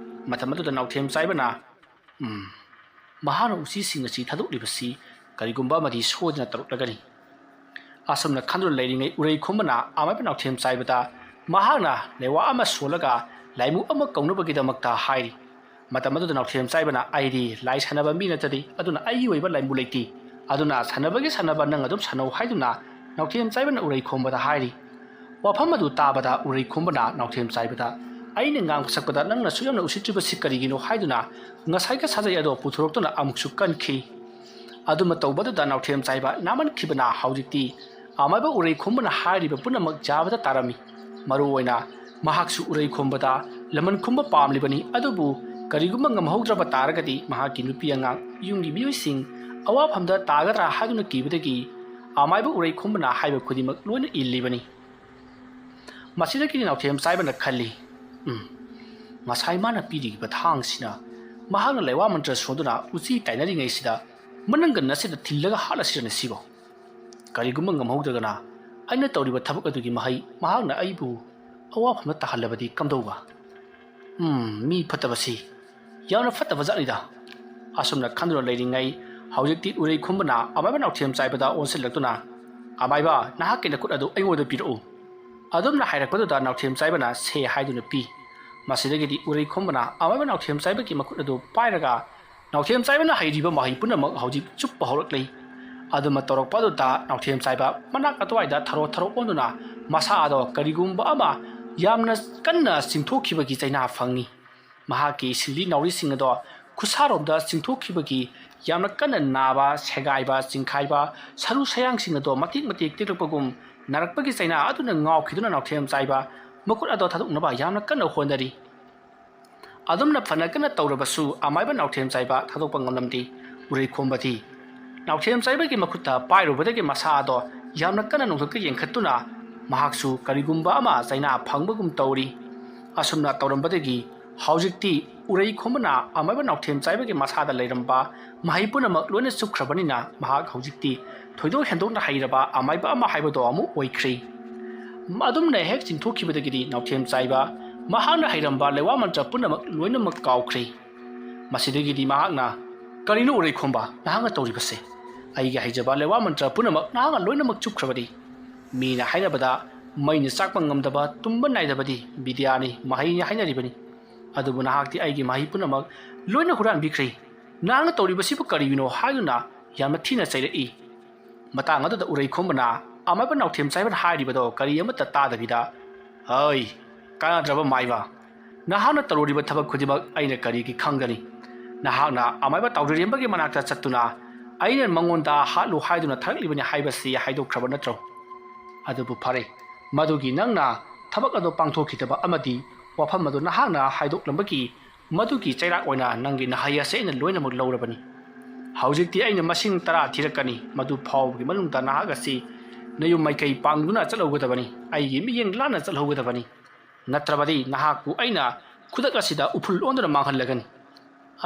ꯃꯇꯝ ꯑꯗꯨꯗ ꯅꯥꯎꯊꯦꯝ ꯆꯥꯏꯕꯅ, "ꯎꯝ, ꯃꯍꯥꯛꯅ ꯎꯆꯤꯁꯤꯡ ꯑꯁꯤ ꯊꯥꯗꯣꯛꯂꯤꯕꯁꯤ ꯀꯔꯤꯒꯨꯝꯕ ꯑꯃꯗꯤ ꯁꯣꯏꯗꯅ ꯇꯧꯔꯛꯂꯒꯅꯤ꯫" ꯑꯁꯨꯝꯅ ꯈꯟꯗꯨꯅ ꯂꯩꯔꯤꯉꯩ ꯎꯔꯩ ꯈꯣꯝꯕꯅ ꯑꯃꯥꯏꯕ ꯅꯥꯎꯊꯦꯝ ꯆꯥꯏꯕꯗ ꯃꯍꯥꯛꯅ ꯂꯩꯋꯥ ꯑꯃ ꯁꯣꯜꯂꯒ ꯂꯥꯏꯃꯨ ꯑꯃ ꯀꯧꯅꯕꯒꯤꯗꯃꯛꯇ ꯍꯥꯏꯔꯤ꯫ ꯃꯇꯝ ꯑꯗꯨꯗ ꯅꯥꯎꯊꯦꯝ ꯆꯥꯏꯕꯅ, "ꯑꯩꯗꯤ ꯂꯥꯏ ꯁꯥꯟꯅꯕ ꯃꯤ ꯅꯠꯇꯗꯤ, ꯑꯗꯨꯅ ꯑꯩꯒꯤ ꯑꯣꯏꯕ ꯂꯥꯏꯃꯨ ꯂꯩꯇꯦ꯫ ꯑꯗꯨꯅ ꯁꯥꯟꯅꯕꯒꯤ ꯁꯥꯟꯅꯕ ꯅꯪ ꯑꯗꯨꯝ ꯁꯥꯟꯅꯧ" ꯍꯥꯏꯗꯨꯅ ꯅꯥꯎꯊꯦꯝ ꯆꯥꯏꯕꯅ ꯎꯔꯩ ꯈꯣꯝꯕꯗ ꯍꯥꯏꯔꯤ꯫ ꯋꯥꯐꯝ ꯑꯗꯨ ꯇꯥꯕꯗ ꯎꯔꯩ ꯈꯣꯝꯕꯅ ꯅꯥꯎꯊꯦꯝ ꯆꯥꯏꯕꯗ, ꯑꯩꯅ ꯉꯥꯡꯕ ꯁꯛꯄꯗ ꯅꯪꯅꯁꯨ ꯌꯥꯝꯅ ꯎꯁꯤꯠꯇ꯭ꯔꯤꯕꯁꯤ ꯀꯔꯤꯒꯤꯅꯣ ꯍꯥꯏꯗꯨꯅ ꯉꯁꯥꯏꯒꯤ ꯁꯥꯖꯩ ꯑꯗꯣ ꯄꯨꯊꯣꯔꯛꯇꯨꯅ ꯑꯃꯨꯛꯁꯨ ꯀꯟꯈꯤ꯫ ꯑꯗꯨꯝꯅ ꯇꯧꯕꯗꯨꯗ ꯅꯥꯎꯊꯦꯝ ꯆꯥꯏꯕ ꯅꯥꯃꯟꯈꯤꯕꯅ ꯍꯧꯖꯤꯛꯇꯤ ꯑꯃꯥꯏꯕ ꯎꯔꯩꯈꯣꯝꯕꯅ ꯍꯥꯏꯔꯤꯕ ꯄꯨꯝꯅꯃꯛ ꯌꯥꯕꯗ ꯇꯥꯔꯝꯃꯤ꯫ ꯃꯔꯨꯑꯣꯏꯅ ꯃꯍꯥꯛꯁꯨ ꯎꯔꯩꯈꯣꯝꯕꯗ ꯂꯃꯟ ꯈꯨꯝꯕ ꯄꯥꯝꯂꯤꯕꯅꯤ꯫ ꯑꯗꯨꯕꯨ ꯀꯔꯤꯒꯨꯝꯕ ꯉꯝꯍꯧꯗ꯭ꯔꯕ ꯇꯥꯔꯒꯗꯤ ꯃꯍꯥꯛꯀꯤ ꯅꯨꯄꯤ ꯑꯉꯥꯡ, ꯌꯨꯝꯒꯤ ꯃꯤꯑꯣꯏꯁꯤꯡ ꯑꯋꯥꯐꯝꯗ ꯇꯥꯒꯗ꯭ꯔꯥ ꯍꯥꯏꯗꯨꯅ ꯀꯤꯕꯗꯒꯤ ꯑꯃꯥꯏꯕ ꯎꯔꯩꯈꯣꯝꯕꯅ ꯍꯥꯏꯕ ꯈꯨꯗꯤꯡꯃꯛ ꯂꯣꯏꯅ ꯏꯜꯂꯤꯕꯅꯤ꯫ ꯃꯁꯤꯗꯒꯤꯗꯤ ꯅꯥꯎꯊꯦꯝ ꯆꯥꯏꯕꯅ ꯈꯜꯂꯤ, "ꯎꯝ, ꯉꯁꯥꯏ ꯃꯥꯅ ꯄꯤꯔꯤꯕ ꯊꯥꯡꯁꯤꯅ ꯃꯍꯥꯛꯅ ꯂꯩꯋꯥ ꯃꯟꯇ꯭ꯔ ꯁꯣꯟꯗꯨꯅ ꯎꯆꯤ ꯇꯥꯏꯅꯔꯤꯉꯩꯁꯤꯗ ꯃꯅꯪꯒꯟ ꯑꯁꯤꯗ ꯊꯤꯜꯂꯒ ꯍꯥꯠꯂꯁꯤꯔꯅꯦ ꯁꯤꯕꯣ? ꯀꯔꯤꯒꯨꯝꯕ ꯉꯝꯍꯧꯗ꯭ꯔꯒꯅ ꯑꯩꯅ ꯇꯧꯔꯤꯕ ꯊꯕꯛ ꯑꯗꯨꯒꯤ ꯃꯍꯩ ꯃꯍꯥꯛꯅ ꯑꯩꯕꯨ ꯑꯋꯥꯐꯝꯗ ꯇꯥꯍꯜꯂꯕꯗꯤ ꯀꯝꯗꯧꯕ? ꯎꯝ, ꯃꯤ ꯐꯠꯇꯕꯁꯤ ꯌꯥꯝꯅ ꯐꯠꯇꯕ ꯖꯥꯠꯅꯤꯗ"꯫ ꯑꯁꯨꯝꯅ ꯈꯟꯗꯨꯅ ꯂꯩꯔꯤꯉꯩ ꯍꯧꯖꯤꯛꯇꯤ ꯎꯔꯩꯈꯣꯝꯕꯅ ꯑꯃꯥꯏꯕ ꯅꯥꯎꯊꯦꯝ ꯆꯥꯏꯕꯗ ꯑꯣꯟꯁꯤꯜꯂꯛꯇꯨꯅ, "ꯑꯃꯥꯏꯕ, ꯅꯍꯥꯛꯀꯤ ꯅꯈꯨꯠ ꯑꯗꯨ ꯑꯩꯉꯣꯟꯗ ꯄꯤꯔꯛꯎ"꯫ ꯑꯗꯨꯝꯅ ꯍꯥꯏꯔꯛꯄꯗꯨꯗ ꯅꯥꯎꯊꯦꯝ ꯆꯥꯏꯕꯅ "ꯁꯦ" ꯍꯥꯏꯗꯨꯅ ꯄꯤ꯫ ꯃꯁꯤꯗꯒꯤꯗꯤ ꯎꯔꯩꯈꯣꯝꯕꯅ ꯑꯃꯥꯏꯕ ꯅꯥꯎꯊꯦꯝ ꯆꯥꯏꯕꯒꯤ ꯃꯈꯨꯠ ꯑꯗꯨ ꯄꯥꯏꯔꯒ ꯅꯥꯎꯊꯦꯝ ꯆꯥꯏꯕꯅ ꯍꯩꯔꯤꯕ ꯃꯍꯩ ꯄꯨꯝꯅꯃꯛ ꯍꯧꯖꯤꯛ ꯆꯨꯞꯄ ꯍꯧꯔꯛꯂꯤ꯫ ꯑꯗꯨꯝꯅ ꯇꯧꯔꯛꯄ ꯑꯗꯨꯗ ꯅꯥꯎꯊꯦꯝ ꯆꯥꯏꯕ ꯃꯅꯥꯛ ꯑꯗꯨꯋꯥꯏꯗ ꯊꯔꯣ ꯊꯔꯣ ꯑꯣꯟꯗꯨꯅ ꯃꯁꯥ ꯑꯗꯣ ꯀꯔꯤꯒꯨꯝꯕ ꯑꯃ ꯌꯥꯝꯅ ꯀꯟꯅ ꯆꯤꯡꯊꯣꯛꯈꯤꯕꯒꯤ ꯆꯩꯅꯥ ꯐꯪꯏ꯫ ꯃꯍꯥꯛꯀꯤ ꯁꯤꯡꯂꯤ ꯅꯥꯎꯔꯤꯁꯤꯡ ꯑꯗꯣ ꯈꯨꯠꯁꯥꯔꯣꯝꯗ ꯆꯤꯡꯊꯣꯛꯈꯤꯕꯒꯤ ꯌꯥꯝꯅ ꯀꯟꯅ ꯅꯥꯕ, ꯁꯦꯒꯥꯏꯕ, ꯆꯤꯡꯈꯥꯏꯕ, ꯁꯔꯨ ꯁꯌꯥꯡꯁꯤꯡ ꯑꯗꯣ ꯃꯇꯦꯛ ꯃꯇꯦꯛ ꯇꯦꯛꯂꯛꯄꯒꯨꯝ ꯅꯥꯔꯛꯄꯒꯤ ꯆꯩꯅꯥ ꯑꯗꯨꯅ ꯉꯥꯎꯈꯤꯗꯨꯅ ꯅꯥꯎꯊꯦꯝ ꯆꯥꯏꯕ ꯃꯈꯨꯠ ꯑꯗꯣ ꯊꯥꯗꯣꯛꯅꯕ ꯌꯥꯝꯅ ꯀꯟꯅ ꯍꯣꯠꯅꯔꯤ꯫ ꯑꯗꯨꯝꯅ ꯐꯅ ꯀꯟꯅ ꯇꯧꯔꯕꯁꯨ ꯑꯃꯥꯏꯕ ꯅꯥꯎꯊꯦꯝ ꯆꯥꯏꯕ ꯊꯥꯗꯣꯛꯄ ꯉꯝꯂꯝꯗꯦ꯫ ꯎꯔꯩꯈꯣꯝꯕꯗꯤ ꯅꯥꯎꯊꯦꯝ ꯆꯥꯏꯕꯒꯤ ꯃꯈꯨꯠꯇ ꯄꯥꯏꯔꯨꯕꯗꯒꯤ ꯃꯁꯥ ꯑꯗꯣ ꯌꯥꯝꯅ ꯀꯟꯅ ꯅꯣꯡꯊꯛꯇ ꯌꯦꯡꯈꯠꯇꯨꯅ ꯃꯍꯥꯛꯁꯨ ꯀꯔꯤꯒꯨꯝꯕ ꯑꯃ ꯆꯩꯅꯥ ꯐꯪꯕꯒꯨꯝ ꯇꯧꯔꯤ꯫ ꯑꯁꯨꯝꯅ ꯇꯧꯔꯝꯕꯗꯒꯤ ꯍꯧꯖꯤꯛꯇꯤ ꯎꯔꯩꯈꯣꯝꯕꯅ ꯑꯃꯥꯏꯕ ꯅꯥꯎꯊꯦꯝ ꯆꯥꯏꯕꯒꯤ ꯃꯁꯥꯗ ꯂꯩꯔꯝꯕ ꯃꯍꯩ ꯄꯨꯝꯅꯃꯛ ꯂꯣꯏꯅ ꯆꯨꯞꯈ꯭ꯔꯕꯅꯤꯅ ꯃꯍꯥꯛ ꯍꯧꯖꯤꯛꯇꯤ ꯊꯣꯏꯗꯣꯛ ꯍꯦꯟꯗꯣꯛꯅ ꯍꯩꯔꯕ ꯑꯃꯥꯏꯕ ꯑꯃ ꯍꯥꯏꯕꯗꯣ ꯑꯃꯨꯛ ꯑꯣꯏꯈ꯭ꯔꯦ꯫ ꯑꯗꯨꯝꯅ ꯍꯦꯛ ꯆꯤꯡꯊꯣꯛꯈꯤꯕꯗꯒꯤꯗꯤ ꯅꯥꯎꯊꯦꯝ ꯆꯥꯏꯕ ꯃꯍꯥꯛꯅ ꯍꯩꯔꯝꯕ ꯂꯩꯋꯥ ꯃꯟꯇ꯭ꯔ ꯄꯨꯝꯅꯃꯛ ꯂꯣꯏꯅꯃꯛ ꯀꯥꯎꯈ꯭ꯔꯦ꯫ ꯃꯁꯤꯗꯒꯤꯗꯤ ꯃꯍꯥꯛꯅ, "ꯀꯔꯤꯅꯣ ꯎꯔꯩꯈꯣꯝꯕ ꯅꯍꯥꯛꯅ ꯇꯧꯔꯤꯕꯁꯦ? ꯑꯩꯒꯤ ꯍꯩꯖꯕ ꯂꯩꯋꯥ ꯃꯟꯇ꯭ꯔ ꯄꯨꯝꯅꯃꯛ ꯅꯍꯥꯛꯅ ꯂꯣꯏꯅꯃꯛ ꯆꯨꯞꯈ꯭ꯔꯕꯅꯤ꯫ ꯃꯤꯅ ꯍꯥꯏꯅꯕꯗ ꯃꯩꯅ ꯆꯥꯛꯄ ꯉꯝꯗꯕ ꯇꯨꯝꯕ ꯅꯥꯏꯗꯕꯗꯤ ꯕꯤꯗ꯭ꯌꯥꯅꯤ, ꯃꯍꯩꯅꯤ ꯍꯥꯏꯅꯔꯤꯕꯅꯤ꯫ ꯑꯗꯨꯕꯨ ꯅꯍꯥꯛꯇꯤ ꯑꯩꯒꯤ ꯃꯍꯩ ꯄꯨꯝꯅꯃꯛ ꯂꯣꯏꯅ ꯍꯨꯔꯥꯟꯕꯤꯈ꯭ꯔꯦ꯫ ꯅꯍꯥꯛꯅ ꯇꯧꯔꯤꯕꯁꯤꯕꯨ ꯀꯔꯤꯒꯤꯅꯣ?" ꯍꯥꯏꯗꯨꯅ ꯌꯥꯝꯅ ꯊꯤꯅ ꯆꯩꯔꯛꯏ꯫ ꯃꯇꯥꯡ ꯑꯗꯨꯗ ꯎꯔꯩꯈꯣꯝꯕꯅ ꯑꯃꯥꯏꯕ ꯅꯥꯎꯊꯦꯝ ꯆꯥꯏꯕꯅ ꯍꯥꯏꯔꯤꯕꯗꯣ ꯀꯔꯤ ꯑꯃꯠꯇ ꯇꯥꯗꯕꯤꯗ, "ꯍꯩ, ꯀꯥꯟꯅꯗ꯭ꯔꯕ ꯃꯥꯏꯕ, "ꯅꯍꯥꯛꯅ ꯇꯧꯔꯨꯔꯤꯕ ꯊꯕꯛ ꯈꯨꯗꯤꯡꯃꯛ ꯑꯩꯅ ꯀꯔꯤꯒꯤ ꯈꯪꯒꯅꯤ? ꯅꯍꯥꯛꯅ ꯑꯃꯥꯏꯕ ꯇꯥꯎꯗ꯭ꯔꯤꯔꯦꯝꯕꯒꯤ ꯃꯅꯥꯛꯇ ꯆꯠꯇꯨꯅ ꯑꯩꯅ ꯃꯉꯣꯟꯗ ꯍꯥꯠꯂꯨ ꯍꯥꯏꯗꯨꯅ ꯊꯥꯔꯛꯂꯤꯕꯅꯤ ꯍꯥꯏꯕꯁꯤ ꯍꯥꯏꯗꯣꯛꯈ꯭ꯔꯕ ꯅꯠꯇ꯭ꯔꯣ? ꯑꯗꯨꯕꯨ ꯐꯔꯦ, ꯃꯗꯨꯒꯤ ꯅꯪꯅ ꯊꯕꯛ ꯑꯗꯨ ꯄꯥꯡꯊꯣꯛꯈꯤꯗꯕ ꯑꯃꯗꯤ ꯋꯥꯐꯝ ꯑꯗꯨ ꯅꯍꯥꯛꯅ ꯍꯥꯏꯗꯣꯛꯂꯝꯕꯒꯤ ꯃꯗꯨꯒꯤ ꯆꯩꯔꯥꯛ ꯑꯣꯏꯅ ꯅꯪꯒꯤ ꯅꯍꯩ ꯑꯁꯤ ꯑꯩꯅ ꯂꯣꯏꯅꯃꯛ ꯂꯧꯔꯕꯅꯤ꯫ ꯍꯧꯖꯤꯛꯇꯤ ꯑꯩꯅ ꯃꯁꯤꯡ ꯇꯔꯥ ꯊꯤꯔꯛꯀꯅꯤ꯫ ꯃꯗꯨ ꯐꯥꯎꯕꯒꯤ ꯃꯅꯨꯡꯗ ꯅꯍꯥꯛ ꯑꯁꯤ ꯅꯌꯨꯝ ꯃꯥꯏꯀꯩ ꯄꯥꯡꯗꯨꯅ ꯆꯠꯍꯧꯒꯗꯕꯅꯤ꯫ ꯑꯩꯒꯤ ꯃꯤꯠꯌꯦꯡ ꯂꯥꯟꯅ ꯆꯠꯍꯧꯒꯗꯕꯅꯤ꯫ ꯅꯠꯇ꯭ꯔꯕꯗꯤ ꯅꯍꯥꯛꯄꯨ ꯑꯩꯅ ꯈꯨꯗꯛ ꯑꯁꯤꯗ ꯎꯐꯨꯜ ꯑꯣꯟꯗꯨꯅ ꯃꯥꯡꯍꯜꯂꯒꯅꯤ꯫"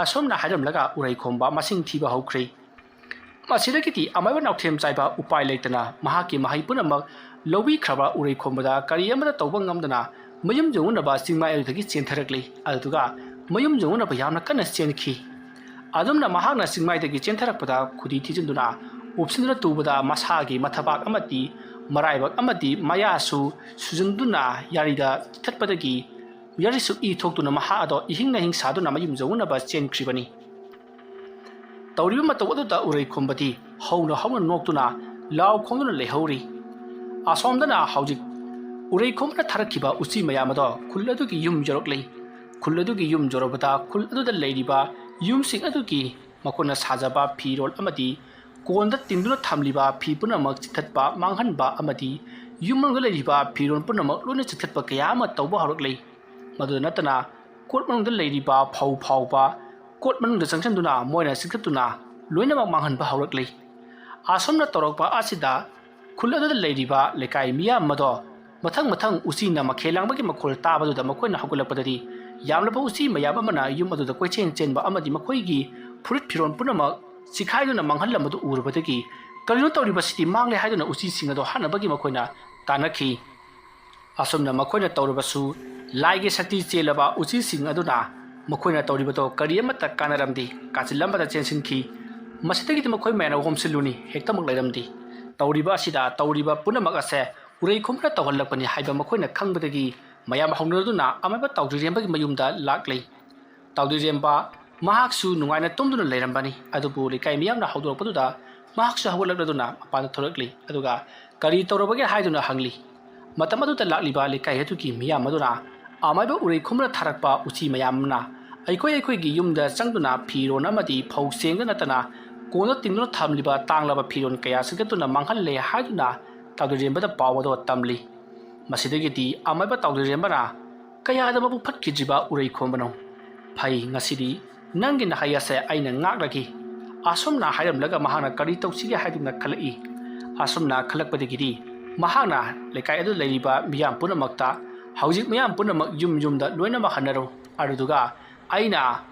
ꯑꯁꯨꯝꯅ ꯍꯥꯏꯔꯝꯂꯒ ꯎꯔꯩꯈꯣꯝꯕ ꯃꯁꯤꯡ ꯊꯤꯕ ꯍꯧꯈ꯭ꯔꯦ꯫ ꯃꯁꯤꯗꯒꯤꯗꯤ ꯑꯃꯥꯏꯕ ꯅꯥꯎꯊꯦꯝ ꯆꯥꯏꯕ ꯎꯄꯥꯏ ꯂꯩꯇꯅ ꯃꯍꯥꯛꯀꯤ ꯃꯍꯩ ꯄꯨꯝꯅꯃꯛ ꯂꯧꯕꯤꯈ꯭ꯔꯕ ꯎꯔꯩꯈꯣꯝꯕꯗ ꯀꯔꯤ ꯑꯃꯠꯇ ꯇꯧꯕ ꯉꯝꯗꯅ ꯃꯌꯨꯝ ꯌꯧꯅꯅꯕ ꯆꯤꯡꯃꯥꯏ ꯑꯗꯨꯗꯒꯤ ꯆꯦꯟꯊꯔꯛꯂꯤ꯫ ꯑꯗꯨꯗꯨꯒ ꯃꯌꯨꯝ ꯌꯧꯅꯅꯕ ꯌꯥꯝꯅ ꯀꯟꯅ ꯆꯦꯟꯈꯤ꯫ ꯑꯗꯨꯝꯅ ꯃꯍꯥꯛꯅ ꯆꯤꯡꯃꯥꯏꯗꯒꯤ ꯆꯦꯟꯊꯔꯛꯄꯗ ꯈꯨꯗꯤ ꯊꯤꯖꯤꯟꯗꯨꯅ ꯎꯞꯁꯤꯟꯗꯨꯅ ꯇꯨꯕꯗ ꯃꯁꯥꯒꯤ ꯃꯊꯕꯥꯛ ꯑꯃꯗꯤ ꯃꯔꯥꯏꯕꯛ ꯑꯃꯗꯤ ꯃꯌꯥꯁꯨ ꯁꯨꯖꯟꯗꯨꯅ ꯌꯥꯔꯤꯗ ꯆꯤꯊꯠꯄꯗꯒꯤ ꯌꯥꯔꯤꯁꯨ ꯏ ꯊꯣꯛꯇꯨꯅ ꯃꯍꯥꯛ ꯑꯗꯣ ꯏꯍꯤꯡ ꯅꯍꯤꯡ ꯁꯥꯗꯨꯅ ꯃꯌꯨꯝ ꯌꯧꯅꯅꯕ ꯆꯦꯟꯈ꯭ꯔꯤꯕꯅꯤ꯫ ꯇꯧꯔꯤꯕ ꯃꯇꯧ ꯑꯗꯨꯗ ꯎꯔꯩꯈꯣꯝꯕꯗꯤ ꯍꯧꯅ ꯍꯧꯅ ꯅꯣꯛꯇꯨꯅ ꯂꯥꯎ ꯈꯣꯡꯗꯨꯅ ꯂꯩꯍꯧꯔꯤ꯫ ꯑꯁꯣꯝꯗꯅ ꯍꯧꯖꯤꯛ ꯎꯔꯩꯈꯣꯝꯕꯅ ꯊꯥꯔꯛꯈꯤꯕ ꯎꯆꯤ ꯃꯌꯥꯝ ꯑꯗꯣ ꯈꯨꯜ ꯑꯗꯨꯒꯤ ꯌꯨꯝ ꯌꯧꯔꯛꯂꯤ꯫ ꯈꯨꯜ ꯑꯗꯨꯒꯤ ꯌꯨꯝ ꯌꯧꯔꯕꯗ ꯈꯨꯜ ꯑꯗꯨꯗ ꯂꯩꯔꯤꯕ ꯌꯨꯝꯁꯤꯡ ꯑꯗꯨꯒꯤ ꯃꯈꯣꯏꯅ ꯁꯥꯖꯕ ꯐꯤꯔꯣꯜ ꯑꯃꯗꯤ ꯀꯣꯟꯗ ꯇꯤꯡꯗꯨꯅ ꯊꯝꯂꯤꯕ ꯐꯤ ꯄꯨꯝꯅꯃꯛ ꯆꯤꯛꯊꯠꯄ, ꯃꯥꯡꯍꯟꯕ ꯑꯃꯗꯤ ꯌꯨꯝ ꯃꯅꯨꯡꯗ ꯂꯩꯔꯤꯕ ꯐꯤꯔꯣꯜ ꯄꯨꯝꯅꯃꯛ ꯂꯣꯏꯅ ꯆꯤꯛꯊꯠꯄ ꯀꯌꯥ ꯑꯃ ꯇꯧꯕ ꯍꯧꯔꯛꯂꯤ꯫ ꯃꯗꯨꯗ ꯅꯠꯇꯅ ꯀꯣꯠ ꯃꯅꯨꯡꯗ ꯂꯩꯔꯤꯕ ꯐꯧ ꯐꯥꯎꯕ ꯀꯣꯠ ꯃꯅꯨꯡꯗ ꯆꯪꯁꯤꯟꯗꯨꯅ ꯃꯣꯏꯅ ꯆꯤꯛꯊꯠꯇꯨꯅ ꯂꯣꯏꯅꯃꯛ ꯃꯥꯡꯍꯟꯕ ꯍꯧꯔꯛꯂꯤ꯫ ꯑꯁꯨꯝꯅ ꯇꯧꯔꯛꯄ ꯑꯁꯤꯗ ꯈꯨꯜ ꯑꯗꯨꯗ ꯂꯩꯔꯤꯕ ꯂꯩꯀꯥꯏ ꯃꯤꯌꯥꯝ ꯑꯃꯗꯣ ꯃꯊꯪ ꯃꯊꯪ ꯎꯆꯤꯅ ꯃꯈꯦꯜ ꯂꯥꯡꯕꯒꯤ ꯃꯈꯣꯜ ꯇꯥꯕꯗꯨꯗ ꯃꯈꯣꯏꯅ ꯍꯧꯒꯠꯂꯛꯄꯗꯗꯤ ꯌꯥꯝꯂꯕ ꯎꯆꯤ ꯃꯌꯥꯝ ꯑꯃꯅ ꯌꯨꯝ ꯑꯗꯨꯗ ꯀꯣꯏꯆꯦꯟ ꯆꯦꯟꯕ ꯑꯃꯗꯤ ꯃꯈꯣꯏꯒꯤ ꯐꯨꯔꯤꯠ ꯐꯤꯔꯣꯜ ꯄꯨꯝꯅꯃꯛ ꯆꯤꯈꯥꯏꯗꯨꯅ ꯃꯥꯡꯍꯜꯂꯝꯕꯗꯨ ꯎꯔꯨꯕꯗꯒꯤ, "ꯀꯔꯤꯅꯣ ꯇꯧꯔꯤꯕꯁꯤꯗꯤ? ꯃꯥꯡꯂꯦ" ꯍꯥꯏꯗꯨꯅ ꯎꯆꯤꯁꯤꯡ ꯑꯗꯣ ꯍꯥꯠꯅꯕꯒꯤ ꯃꯈꯣꯏꯅ ꯇꯥꯟꯅꯈꯤ꯫ ꯑꯁꯨꯝꯅ ꯃꯈꯣꯏꯅ ꯇꯧꯔꯕꯁꯨ ꯂꯥꯏꯒꯤ ꯁꯛꯇꯤ ꯆꯦꯜꯂꯕ ꯎꯆꯤꯁꯤꯡ ꯑꯗꯨꯅ ꯃꯈꯣꯏꯅ ꯇꯧꯔꯤꯕꯗꯣ ꯀꯔꯤ ꯑꯃꯠꯇ ꯀꯥꯟꯅꯔꯝꯗꯦ꯫ ꯀꯥꯆꯤꯜ ꯑꯃꯗ ꯆꯦꯟꯁꯤꯟꯈꯤ꯫ ꯃꯁꯤꯗꯒꯤꯗꯤ ꯃꯈꯣꯏ ꯃꯌꯥꯝꯅ ꯍꯣꯝꯁꯤꯜꯂꯨꯅꯤ ꯍꯦꯛꯇꯃꯛ ꯂꯩꯔꯝꯗꯦ꯫ ꯇꯧꯔꯤꯕ ꯑꯁꯤꯗ ꯇꯧꯔꯤꯕ ꯄꯨꯝꯅꯃꯛ ꯑꯁꯦ ꯎꯔꯩꯈꯣꯝꯕꯅ ꯇꯧꯍꯜꯂꯛꯄꯅꯤ ꯍꯥꯏꯕ ꯃꯈꯣꯏꯅ ꯈꯪꯕꯗꯒꯤ ꯃꯌꯥꯝ ꯍꯧꯅꯗꯨꯅ ꯑꯃꯥꯏꯕ ꯇꯥꯎꯗ꯭ꯔꯤꯔꯦꯝꯕꯒꯤ ꯃꯌꯨꯝꯗ ꯂꯥꯛꯂꯤ꯫ ꯇꯥꯎꯗ꯭ꯔꯤꯔꯦꯝꯕ ꯃꯍꯥꯛꯁꯨ ꯅꯨꯡꯉꯥꯏꯅ ꯇꯨꯝꯗꯨꯅ ꯂꯩꯔꯝꯕꯅꯤ꯫ ꯑꯗꯨꯕꯨ ꯂꯩꯀꯥꯏ ꯃꯤꯌꯥꯝꯅ ꯍꯧꯗꯣꯔꯛꯄꯗꯨꯗ ꯃꯍꯥꯛꯁꯨ ꯍꯧꯒꯠꯂꯛꯂꯗꯨꯅ ꯃꯄꯥꯟꯗ ꯊꯣꯛꯂꯛꯂꯤ꯫ ꯑꯗꯨꯒ "ꯀꯔꯤ ꯇꯧꯔꯕꯒꯦ?" ꯍꯥꯏꯗꯨꯅ ꯍꯪꯂꯤ꯫ ꯃꯇꯝ ꯑꯗꯨꯗ ꯂꯥꯛꯂꯤꯕ ꯂꯩꯀꯥꯏ ꯑꯗꯨꯒꯤ ꯃꯤꯌꯥꯝ ꯑꯗꯨꯅ ꯑꯃꯥꯏꯕ ꯎꯔꯩꯈꯣꯝꯕꯅ ꯊꯥꯔꯛꯄ ꯎꯆꯤ ꯃꯌꯥꯝ ꯑꯃꯅ ꯑꯩꯈꯣꯏ ꯑꯩꯈꯣꯏꯒꯤ ꯌꯨꯝꯗ ꯆꯪꯗꯨꯅ ꯐꯤꯔꯣꯟ ꯑꯃꯗꯤ ꯐꯧ ꯆꯦꯡꯗ ꯅꯠꯇꯅ ꯀꯣꯟꯗ ꯇꯤꯡꯗꯨꯅ ꯊꯝꯂꯤꯕ ꯇꯥꯡꯂꯕ ꯐꯤꯔꯣꯟ ꯀꯌꯥ ꯆꯤꯛꯊꯠꯇꯨꯅ ꯃꯥꯡꯍꯜꯂꯦ ꯍꯥꯏꯗꯨꯅ ꯇꯥꯎꯗꯣꯏꯔꯦꯝꯕꯗ ꯄꯥꯎ ꯑꯗꯨ ꯇꯝꯂꯤ꯫ ꯃꯁꯤꯗꯒꯤꯗꯤ ꯑꯃꯥꯏꯕ ꯇꯥꯎꯗꯣꯏꯔꯦꯝꯕꯅ ꯀꯌꯥꯗ ꯃꯕꯨꯛ ꯐꯠꯈꯤꯗ꯭ꯔꯤꯕ ꯎꯔꯩꯈꯣꯝꯕꯅꯣ꯫ ꯐꯩ, ꯉꯁꯤꯗꯤ ꯅꯪꯒꯤ ꯅꯍꯩ ꯑꯁꯦ ꯑꯩꯅ ꯉꯥꯛꯂꯒꯦ꯫ ꯑꯁꯨꯝꯅ ꯍꯥꯏꯔꯝꯂꯒ ꯃꯍꯥꯛꯅ ꯀꯔꯤ ꯇꯧꯁꯤꯒꯦ ꯍꯥꯏꯗꯨꯅ ꯈꯜꯂꯛꯏ꯫ ꯑꯁꯨꯝꯅ ꯈꯜꯂꯛꯄꯗꯒꯤꯗꯤ ꯃꯍꯥꯛꯅ ꯂꯩꯀꯥꯏ ꯑꯗꯨ ꯂꯩꯔꯤꯕ ꯃꯤꯌꯥꯝ ꯄꯨꯝꯅꯃꯛꯇ, ꯍꯧꯖꯤꯛ ꯃꯤꯌꯥꯝ ꯄꯨꯝꯅꯃꯛ ꯌꯨꯝ ꯌꯨꯝꯗ ꯂꯣꯏꯅꯃꯛ ꯍꯟꯅꯔꯨ꯫ ꯑꯗꯨꯗꯨꯒ ꯑꯩꯅ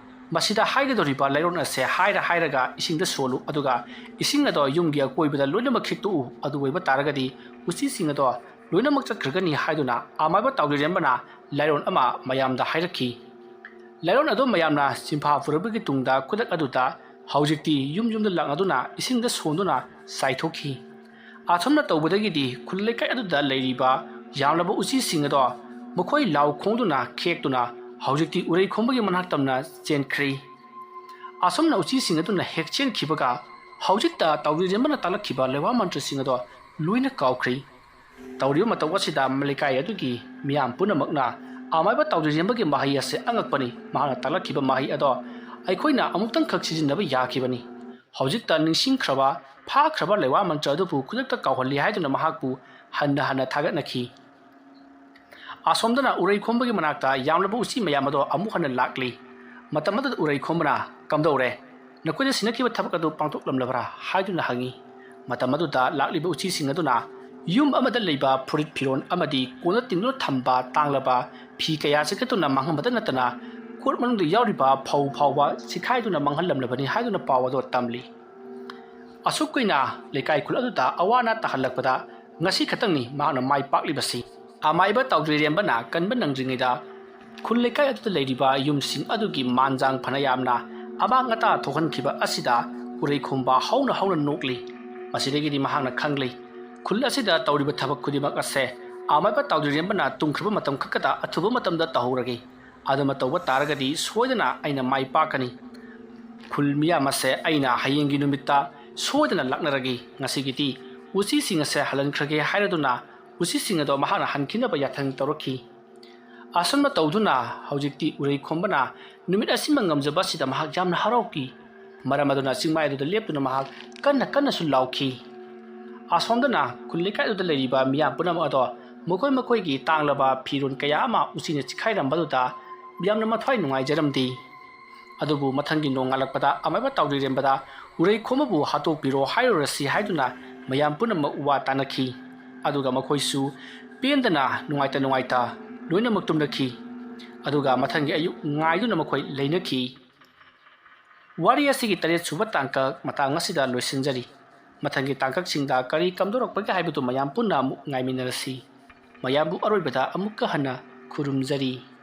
ꯃꯁꯤꯗ ꯍꯥꯏꯒꯗꯧꯔꯤꯕ ꯂꯥꯏꯔꯣꯟ ꯑꯁꯦ ꯍꯥꯏꯔ ꯍꯥꯏꯔꯒ ꯏꯁꯤꯡꯗ ꯁꯣꯜꯂꯨ, ꯑꯗꯨꯒ ꯏꯁꯤꯡ ꯑꯗꯣ ꯌꯨꯝꯒꯤ ꯑꯀꯣꯏꯕꯗ ꯂꯣꯏꯅꯃꯛ ꯈꯤꯛꯇꯣꯛꯎ꯫ ꯑꯗꯨ ꯑꯣꯏꯕ ꯇꯥꯔꯒꯗꯤ ꯎꯆꯤꯁꯤꯡ ꯑꯗꯣ ꯂꯣꯏꯅꯃꯛ ꯆꯠꯈ꯭ꯔꯒꯅꯤ ꯍꯥꯏꯗꯨꯅ ꯑꯃꯥꯏꯕ ꯇꯥꯎꯗꯣꯏꯔꯦꯝꯕꯅ ꯂꯥꯏꯔꯣꯟ ꯑꯃ ꯃꯌꯥꯝꯗ ꯍꯥꯏꯔꯛꯈꯤ꯫ ꯂꯥꯏꯔꯣꯟ ꯑꯗꯨ ꯃꯌꯥꯝꯅ ꯆꯤꯟꯐꯥ ꯄꯨꯔꯛꯄꯒꯤ ꯇꯨꯡꯗ ꯈꯨꯗꯛ ꯑꯗꯨꯗ ꯍꯧꯖꯤꯛꯇꯤ ꯌꯨꯝ ꯌꯨꯝꯗ ꯂꯥꯛꯅꯗꯨꯅ ꯏꯁꯤꯡꯗ ꯁꯣꯟꯗꯨꯅ ꯆꯥꯏꯊꯣꯛꯈꯤ꯫ ꯑꯁꯨꯝꯅ ꯇꯧꯕꯗꯒꯤꯗꯤ ꯈꯨꯜ ꯂꯩꯀꯥꯏ ꯑꯗꯨꯗ ꯂꯩꯔꯤꯕ ꯌꯥꯝꯂꯕ ꯎꯆꯤꯁꯤꯡ ꯑꯗꯣ ꯃꯈꯣꯏ ꯂꯥꯎ ꯈꯣꯡꯗꯨꯅ ꯈꯦꯛꯇꯨꯅ ꯍꯧꯖꯤꯛꯇꯤ ꯎꯔꯩꯈꯣꯝꯕꯒꯤ ꯃꯅꯥꯛ ꯇꯝꯅ ꯆꯦꯟꯈ꯭ꯔꯦ꯫ ꯑꯁꯨꯝꯅ ꯎꯆꯤꯁꯤꯡ ꯑꯗꯨꯅ ꯍꯦꯛ ꯆꯦꯟꯈꯤꯕꯒ ꯍꯧꯖꯤꯛꯇ ꯇꯥꯎꯗꯣꯏꯔꯦꯝꯕꯅ ꯇꯥꯛꯂꯛꯈꯤꯕ ꯂꯩꯋꯥ ꯃꯟꯇ꯭ꯔꯁꯤꯡ ꯑꯗꯣ ꯂꯣꯏꯅ ꯀꯥꯎꯈ꯭ꯔꯦ꯫ ꯇꯧꯔꯤꯕ ꯃꯇꯧ ꯑꯁꯤꯗ ꯂꯩꯀꯥꯏ ꯑꯗꯨꯒꯤ ꯃꯤꯌꯥꯝ ꯄꯨꯝꯅꯃꯛꯅ ꯑꯃꯥꯏꯕ ꯇꯥꯎꯗꯣꯏꯔꯦꯝꯕꯒꯤ ꯃꯍꯩ ꯑꯁꯦ ꯑꯉꯛꯄꯅꯤ꯫ ꯃꯍꯥꯛꯅ ꯇꯥꯛꯂꯛꯈꯤꯕ ꯃꯍꯩ ꯑꯗꯣ ꯑꯩꯈꯣꯏꯅ ꯑꯃꯨꯛꯇꯪꯈꯛ ꯁꯤꯖꯤꯟꯅꯕ ꯌꯥꯈꯤꯕꯅꯤ꯫ ꯍꯧꯖꯤꯛꯇ ꯅꯤꯡꯁꯤꯡꯈ꯭ꯔꯕ, ꯐꯥꯈ꯭ꯔꯕ ꯂꯩꯋꯥ ꯃꯟꯇ꯭ꯔ ꯑꯗꯨꯕꯨ ꯈꯨꯗꯛꯇ ꯀꯥꯎꯍꯜꯂꯤ ꯍꯥꯏꯗꯨꯅ ꯃꯍꯥꯛꯄꯨ ꯍꯟꯅ ꯍꯟꯅ ꯊꯥꯒꯠꯅꯈꯤ꯫ ꯑꯁꯣꯝꯗꯅ ꯎꯔꯩꯈꯣꯝꯕꯒꯤ ꯃꯅꯥꯛꯇ ꯌꯥꯝꯂꯕ ꯎꯆꯤ ꯃꯌꯥꯝ ꯑꯗꯣ ꯑꯃꯨꯛ ꯍꯟꯅ ꯂꯥꯛꯂꯤ꯫ ꯃꯇꯝ ꯑꯗꯨꯗ ꯎꯔꯩꯈꯣꯝꯕꯅ, "ꯀꯝꯗꯧꯔꯦ? ꯅꯈꯣꯏꯅ ꯁꯤꯟꯅꯈꯤꯕ ꯊꯕꯛ ꯑꯗꯨ ꯄꯥꯡꯊꯣꯛꯂꯝꯂꯕ꯭ꯔꯥ?" ꯍꯥꯏꯗꯨꯅ ꯍꯪꯉꯤ꯫ ꯃꯇꯝ ꯑꯗꯨꯗ ꯂꯥꯛꯂꯤꯕ ꯎꯆꯤꯁꯤꯡ ꯑꯗꯨꯅ ꯌꯨꯝ ꯑꯃꯗ ꯂꯩꯕ ꯐꯨꯔꯤꯠ ꯐꯤꯔꯣꯜ ꯑꯃꯗꯤ ꯀꯣꯟꯅ ꯇꯤꯡꯗꯨꯅ ꯊꯝꯕ ꯇꯥꯡꯂꯕ ꯐꯤ ꯀꯌꯥ ꯆꯤꯛꯊꯠꯇꯨꯅ ꯃꯥꯡꯍꯟꯕꯗ ꯅꯠꯇꯅ ꯀꯣꯠ ꯃꯅꯨꯡꯗ ꯌꯥꯎꯔꯤꯕ ꯐꯧ ꯐꯥꯎꯕ ꯆꯤꯈꯥꯏꯗꯨꯅ ꯃꯥꯡꯍꯜꯂꯝꯂꯕꯅꯤ ꯍꯥꯏꯗꯨꯅ ꯄꯥꯎ ꯑꯗꯨ ꯇꯝꯂꯤ꯫ ꯑꯁꯨꯛ ꯀꯨꯏꯅ ꯂꯩꯀꯥꯏ ꯈꯨꯜ ꯑꯗꯨꯗ ꯑꯋꯥ ꯑꯅꯥ ꯇꯥꯍꯜꯂꯛꯄꯗ ꯉꯁꯤ ꯈꯛꯇꯪꯅꯤ ꯃꯍꯥꯛꯅ ꯃꯥꯏ ꯄꯥꯛꯂꯤꯕꯁꯤ꯫ ꯑꯃꯥꯏꯕ ꯇꯥꯎꯗ꯭ꯔꯤꯔꯦꯝꯕꯅ ꯀꯟꯕ ꯅꯪꯗ꯭ꯔꯤꯉꯩꯗ ꯈꯨꯜ ꯂꯩꯀꯥꯏ ꯑꯗꯨꯗ ꯂꯩꯔꯤꯕ ꯌꯨꯝꯁꯤꯡ ꯑꯗꯨꯒꯤ ꯃꯥꯟꯖꯥꯡ ꯐꯅ ꯌꯥꯝꯅ ꯑꯃꯥꯡ ꯑꯇꯥ ꯊꯣꯛꯍꯟꯈꯤꯕ ꯑꯁꯤꯗ ꯎꯔꯩꯈꯣꯝꯕ ꯍꯧꯅ ꯍꯧꯅ ꯅꯣꯛꯂꯤ꯫ ꯃꯁꯤꯗꯒꯤꯗꯤ ꯃꯍꯥꯛꯅ ꯈꯪꯂꯤ, ꯈꯨꯜ ꯑꯁꯤꯗ ꯇꯧꯔꯤꯕ ꯊꯕꯛ ꯈꯨꯗꯤꯡꯃꯛ ꯑꯁꯦ ꯑꯃꯥꯏꯕ ꯇꯥꯎꯗ꯭ꯔꯤꯔꯦꯝꯕꯅ ꯇꯨꯝꯈ꯭ꯔꯕ ꯃꯇꯝ ꯈꯛꯇꯗ ꯑꯊꯨꯕ ꯃꯇꯝꯗ ꯇꯧꯍꯧꯔꯒꯦ꯫ ꯑꯗꯨꯃ ꯇꯧꯕ ꯇꯥꯔꯒꯗꯤ ꯁꯣꯏꯗꯅ ꯑꯩꯅ ꯃꯥꯏ ꯄꯥꯛꯀꯅꯤ꯫ ꯈꯨꯜ ꯃꯤꯌꯥꯝ ꯑꯁꯦ ꯑꯩꯅ ꯍꯌꯦꯡꯒꯤ ꯅꯨꯃꯤꯠꯇ ꯁꯣꯏꯗꯅ ꯂꯥꯛꯅꯔꯒꯦ꯫ ꯉꯁꯤꯒꯤꯗꯤ ꯎꯆꯤꯁꯤꯡ ꯑꯁꯦ ꯍꯜꯍꯟꯈ꯭ꯔꯒꯦ ꯍꯥꯏꯔꯗꯨꯅ ꯎꯆꯤꯁꯤꯡ ꯑꯗꯣ ꯃꯍꯥꯛꯅ ꯍꯟꯈꯤꯅꯕ ꯌꯥꯊꯪ ꯇꯧꯔꯛꯈꯤ꯫ ꯑꯁꯨꯝꯅ ꯇꯧꯗꯨꯅ ꯍꯧꯖꯤꯛꯇꯤ ꯎꯔꯩ ꯈꯣꯝꯕꯅ ꯅꯨꯃꯤꯠ ꯑꯁꯤꯃ ꯉꯝꯖꯕ ꯑꯁꯤꯗ ꯃꯍꯥꯛ ꯌꯥꯝꯅ ꯍꯔꯥꯎꯈꯤ꯫ ꯃꯔꯝ ꯑꯗꯨꯅ ꯆꯤꯡꯃꯥꯏ ꯑꯗꯨꯗ ꯂꯦꯞꯇꯨꯅ ꯃꯍꯥꯛ ꯀꯟꯅ ꯀꯟꯅꯁꯨ ꯂꯥꯎꯈꯤ꯫ ꯑꯁꯣꯝꯗꯅ ꯈꯨꯜ ꯂꯩꯀꯥꯏꯗꯨꯗ ꯂꯩꯔꯤꯕ ꯃꯤꯌꯥꯝ ꯄꯨꯝꯅꯃꯛ ꯑꯗꯣ ꯃꯈꯣꯏ ꯃꯈꯣꯏꯒꯤ ꯇꯥꯡꯂꯕ ꯐꯤꯔꯣꯜ ꯀꯌꯥ ꯑꯃ ꯎꯆꯤꯅ ꯆꯤꯛꯈꯥꯏꯔꯝꯕꯗꯨꯗ ꯌꯥꯝꯅ ꯃꯊ꯭ꯋꯥꯏ ꯅꯨꯡꯉꯥꯏꯖꯔꯝꯗꯦ꯫ ꯑꯗꯨꯕꯨ ꯃꯊꯪꯒꯤ ꯅꯣꯡ ꯉꯥꯜꯂꯛꯄꯗ ꯑꯃꯥꯏꯕ ꯇꯥꯎꯔꯤꯔꯦꯝꯕꯗ ꯎꯔꯩ ꯈꯣꯝꯕꯕꯨ ꯍꯥꯠꯇꯣꯛꯄꯤꯔꯣ ꯍꯥꯏꯔꯨꯔꯁꯤ ꯍꯥꯏꯗꯨꯅ ꯃꯌꯥꯝ ꯄꯨꯝꯅꯃꯛ ꯋꯥ ꯇꯥꯅꯈꯤ꯫ ꯑꯗꯨꯒ ꯃꯈꯣꯏꯁꯨ ꯄꯦꯟꯗꯅ ꯅꯨꯡꯉꯥꯏꯇ ꯅꯨꯡꯉꯥꯏꯇ ꯂꯣꯏꯅꯃꯛ ꯇꯨꯝꯅꯈꯤ꯫ ꯑꯗꯨꯒ ꯃꯊꯪꯒꯤ ꯑꯌꯨꯛ ꯉꯥꯏꯗꯨꯅ ꯃꯈꯣꯏ ꯂꯩꯅꯈꯤ꯫ ꯋꯥꯔꯤ ꯑꯁꯤꯒꯤ ꯇꯔꯦꯠ ꯁꯨꯕ ꯇꯥꯡꯀꯛ ꯃꯇꯥꯡ ꯑꯁꯤꯗ ꯂꯣꯏꯁꯤꯟꯖꯔꯤ꯫ ꯃꯊꯪꯒꯤ ꯇꯥꯡꯀꯛꯁꯤꯡꯗ ꯀꯔꯤ ꯀꯝꯗꯧꯔꯛꯄꯒꯦ ꯍꯥꯏꯕꯗꯨ ꯃꯌꯥꯝ ꯄꯨꯟꯅ ꯑꯃꯨꯛ ꯉꯥꯏꯃꯤꯟꯅꯔꯁꯤ꯫ ꯃꯌꯥꯝꯕꯨ ꯑꯔꯣꯏꯕꯗ ꯑꯃꯨꯛꯀ ꯍꯟꯅ ꯈꯨꯔꯨꯝꯖꯔꯤ꯫